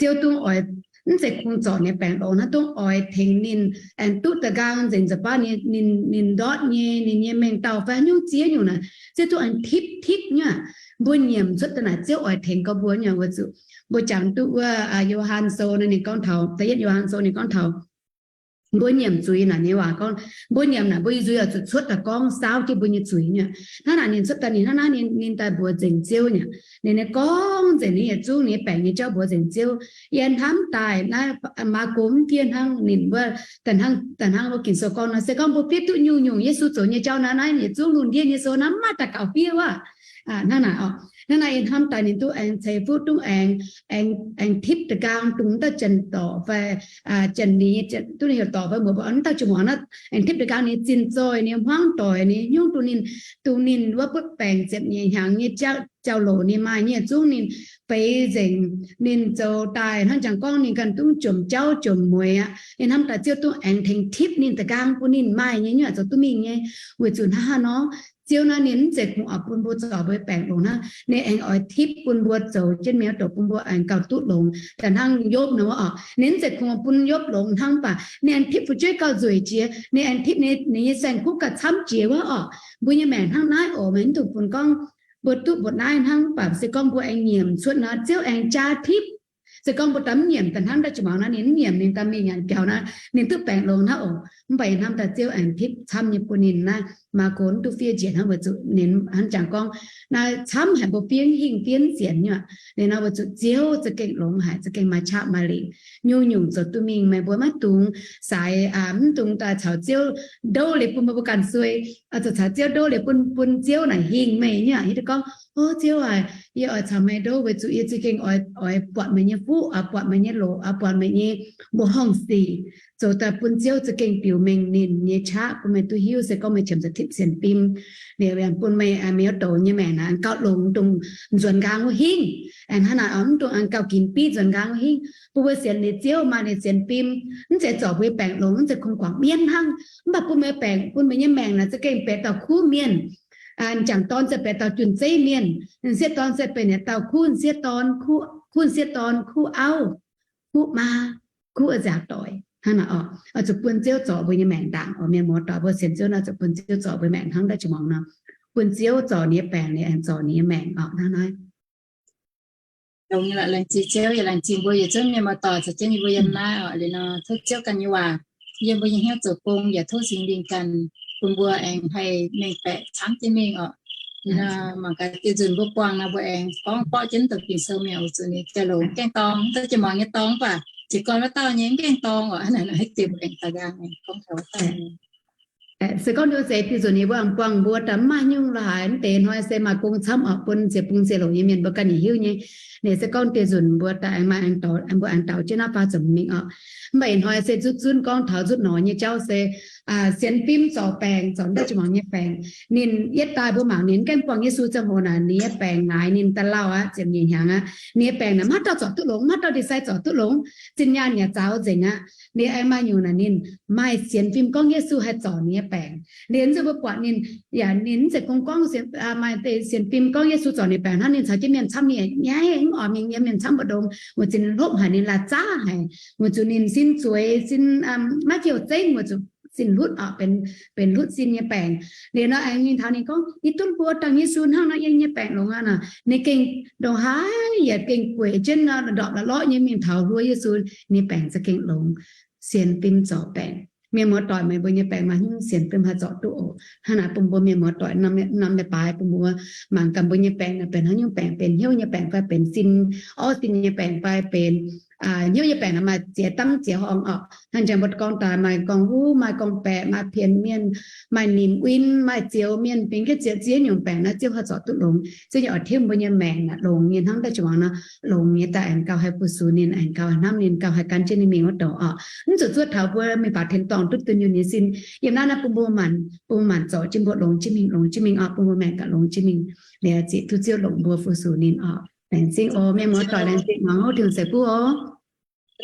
Ziouv dungx oix, mv zeiz kungx zorc ninh baengc longx hnangv, dungx oix tengx ninh aengx duqv da'nqaang nzengc, nza'baav ninh, ninh, ninh ndortv nyei, ninh nyei mengh dauh fai nyungc ziex nyungc naaic, Ziouv dungx aengx tipv tipv nyei. Mbuo nyiemc cuotv daaih naaic Ziouv oix tengx gorx mbuo nyei weic zuqc mbuo jangx duqv wuov Yo^han Sou naaic ninh gorngv taux, da'yietv Yo^han Sou ninh gorngv taux mbuo nyiemc zuiz naaic nyei waac gorngv, mbuo nyiemc naaic mbuo nyei nzuih oix zuqc cuotv daaih gorngv saauv jienv mbuo nyei zuiz nyei. Hnangv naaic ninh cuotv daaih, ninh hnangv naaiv ninh, ninh daaih mbuox nzengc Ziouv nyei. Ninh, ninh gorngv nzengc ninh yietc zungv ninh nyei baengc nyei jauv mbuox nzengc Ziouv. Yie hnamv daaih naaiv Maako mv fiev hnangv ninh wuov, da'hnangv, da'hnangv wuov Ging-Sou gorngv nor, se gorngv mbuo fiev duqv nyungc-nyungc Yesu zoux nyei jauv naaiv, naaiv yietc zungv lungh ndiev nyei sou naaiv maiv maaih daux gaux fiev wuov. Hnangv naaic oc. Hnangv naaic yie hnamv daaih ninh duqv aengx ceix fuqv, dungx aengx, aengx, aengx tipv da'nqaang dongh wuov dauh janx-dorc fai janx-nix, duqv ninh heuc dorc fai muoc, wuov dauh jien muangx naaiv, aengx tipv da'nqaang ninh zinh zoih, ninh hmuangv doic, ninh hnyouv, dongh ninh, dongh ninh wuov butv baengc ziepc nyeic hnyangx nyei jauv, jauv-louc ninh maaih nyei zungv ninh feix nzengc, ninh zoux daaih hnangv jangx gorngv ninh ganh dungv jomc jauv jomc mueiz aqv. Yie hnamv daaih Ziouv dungx aengx tengx tipv ninh da'nqaang bun ninh maaih nyei nyuoqc zoux duqv mingh nyei. Weic zuqc hnangv haaix nor, Ziouv naaiv ninh mv zeiz kungx oix bun mbuo zorc mbuo baengc longx hnangv, ninh aengx oix tipv bun mbuo zoux jienv mienh doqc bun mbuo aengx gauh duqv longx. Da'hnangv Yopv nor oc, ninh mv zeiz kungx bun Yopv longx hnangv, mv baac ninh aengx tipv fu'jueiv gauh nzueic jiex, ninh aengx tipv ninh, ninh nyei saeng-kuv gauh camv jiex wuov oc. Mbuo nyei maengc hnangv naaiv oc, meih mv dungx funx gorngv mbuo duqv mbuoqc naaiv hnangv, mv baac se gorngv mbuo aengx nyiemc cuotv nor, Ziouv aengx jaa tipv. Se gorngv mbuo daaih mv nyiemc, da'hnangv ndau jiex muangx naaiv ninh mv nyiemc, ninh daaih mingh nyanc biaux naaiv, ninh duqv baengc longx hnangv oc. Mv baac yie hnamv daaih Ziouv aengx tipv camv nyei bun ninh naaiv. Maako mv duqv fiev njiec hnangv weic zuqc ninh hnangv jangx gorngv naaiv camv haic, mbuo fiev hingh fiev sienx nyei aqv. Ninh nor weic zuqc Ziouv za'gengh longx haic, za'gengh maaih qaqv maaih lingc, nyungc-nyungc zoux duqv mingh. Meih mbuo maiv dungx saaix, mv dungx daaih caux Ziouv ndouv liuz bun mbuo, mbuo ganh suei. Oix zuqc caux Ziouv ndouv liuz bun, bun Ziouv naaic hingh meih nyei aqv. Hiuv duqv gorngv, O Ziouv aac, yie oix caux meih ndouv weic zuqc yie za'gengh oix, oix buatc meih nyei fuqv, oix buatc meih nyei loc, oix buatc meih nyei mbuoqc horngh sic, zoux daaih bun Ziouv za'gengh biux mengh ninh nyei qaqv bun meih duqv hiuv. Se gorngv meih qiemx zuqc tipv sienx fim, liuz bun meih, meih nyei douz nyei maengc naaic aengx gauh longx dongh nzuonx nqaang wuov hingv. Aengx hnangv naaic oix mv dungx aengx gauh ginx biv nzuonx nqaang wuov hingv. Bun mbuo sienx liuz Ziouv maaih ninh sienx fim, mv zeiz zorc mbuo nyei baengc longx, mv zeiz kungx guangc mienv hnangv, mv baac bun meih baengc, bun meih nyei maengc naaic za'gengh benx dauh kuv mienh. M'jangc dorn se benx dauh jun-zeiv mienh, m'sieqv dorn se benx yietc dauh kuv m'sieqv dorn, kuv m'sieqv dorn, kuv auv, kuv maa, kuv nziaauc doic. Hnangv naaic oc, oix zuqc bun Ziouv zorc mbuo nyei maengc ndaangc oc. Mienh muoz-doic, mbuo sienx Ziouv naaic zuqc bun Ziouv zorc mbuo maengc hnangv ndau jiex muangx nor. Bun Ziouv zorc ninh nyei baengc, ninh aengx zorc ninh nyei maengc oc. Hnangv naaiv. Laengz zingh Ziouv, yaac laengz zingh mbuo yietc zungv mienh muoz-doic caux jienv yie mbuo yiem naaiv oc. Liuz nor tov Ziouv ganh nyei waac yiem mbuo nyei hnyouv zoux gong, yaac tov Singx Lingh ganh bun mbuo aengx haih mengh baeqc camv jienv mingh oc. Liuz nor mangc gaax diuh nzunc mbuo buangh nor mbuo aengx gorngv borqv jienv mv douc Ging-Sou mingh oc. Zuqc ninh jauv-louc mv gaengh dorng, mv zeiz jiex muangx nyei dorng, mv baac jiez gorn wuov dauh nyei mv gaengh dorng oc. Hnangv naaic, naaiv diuh mbuo aengx daux nqaang aengx gorngv taux wuov dauh nyei. Se gorngv nduov se diuh nzunc ninh mbuo aengx buangh mbuo daaih mv maaih nyungc la'haaix, mv deix hnoi se maaih gong camv oc, bun ziec bung ziec louc nyei mienh mbuo ganh yietc hiuv nyei. Ninh se gorngv diuh nzunc mbuo daaih aengx maaih aengx dorh, mbuo aengx dorh jienv naaiv faah zuqc mingh oc. Mv baac ih hnoi se zuqc zunv gorngv taux nzutv nor nyei jauv se sienx fim zorc baengc, zorc da'juangc nyei baengc. Ninh yietv daaih mbuo mangc ninh gaengh buangh Yesu ziangh hoc naaic, ninh nyei baengc naaic ninh daaih lauh aqv, ziepc nyeic hnyangx aqv. Ninh nyei baengc naaic maiv dauh zorc duqv longx, maiv dauh ndie-sai zorc duqv longx, zinh nyaanh yaac zaux nzengc aqv. Ninh aengx maaih nyungc naaic ninh maaih sienx fim gorngv Yesu haih zorc ninh nyei baengc. Ninh nzunc mbuo buatc ninh, yaac ninh mv zeiz gong gorngv, maaih deix sienx fim gorngv Yesu zorc ninh baengc hnangv, ninh caux jienv mienh camv, ninh nyaiv mv oix mingh yiem mienh camv mbu'ndongx, weic zuqc ninh hlopv haic, ninh la'zaav haic, weic zuqc ninh sin zueiz, sin maiv fih zengv, weic zuqc sin hlutv oc, benx hlutv sin nyei baengc. Liuz nor aengx mingh taux ninh gorngv, yie duqv mbuo dangh Yesu hnangv nor, yie nyei baengc longx aqv nor, ninh gengh ndongc haaix yaac gengh gueic jienv nor, ndorpc la'lorqv nyei mingh taux hluo Yesu, ninh baengc za'gengh longx. Sienx fim zorc baengc. Mienh muoz-doic, meih mbuo nyei baengc maaih nyungc sienx fim haih zorc duqv oc. Hnangv naaic bun mbuo mienh muoz-doic norm leiz-baaix bun mbuo mangc gaax mbuo nyei baengc naaic benx haaix nyungc baengc, benx hnyouv nyei baengc fai benx sin orv sin nyei baengc fai benx hnyouv nyei baengc naaic maaih ziex dangv ziex horngh oc. Hnangv jangx mbuo gorngv daaih maaih gorngv-huv, maaih gorngv-baeqc, maaih pien mienh, maaih nimc win, maaih zioux mienh, fingx jienv ziex, ziex nyungc baengc naaiv Ziouv haih zorc duqv longx. Ziouv nyei oix tiuv mbuo nyei maengc naaic longx nyei hnangv da'juangc nor, longx nyei daaih aengx gauh haih fu-sux ninh, aengx gauh haih hnamv ninh, gauh haih gan jienv ninh mingh wuov douc oc. Mv zuqc zuov taux mbuo mingh baac tin-dorngh duqv dunh yunh nyei sin. Yiem naaiv naaiv bun mbuo maanc, bun mbuo maanc zorc jienv mbuo longx jienv mingh, longx jienv mingh oc, bun mbuo maengc gaax longx jienv mingh. Liuz ziqc duqv Ziouv longc mbuo fu-sux ninh oc. Laengz zingh oc, mienh muoz-doic, laengz zingh muangx Tin-Hungh ceix fuqv oc.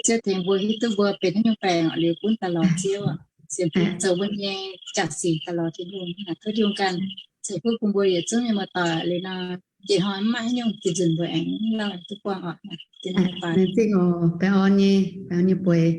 Ziouv tengx mbuo hiuv duqv mbuo benx haaix nyungc baengc oc, liuz gunv daaih lorz Ziouv, sienx fim zoux mbuo nyei jaax-sic daaih lorz Tin-Hungh. Tov Tin-Hungh ganh ceix fuqv bun mbuo yietc zungv mienh muoz-doic liuz nor, njiec hnoi mv maaih haaix nyungc, diuh nzunc mbuo aengx lauh duqv buangh oc. Laengz zingh oc, baengh orn nyei, baengh orn nyei bueix.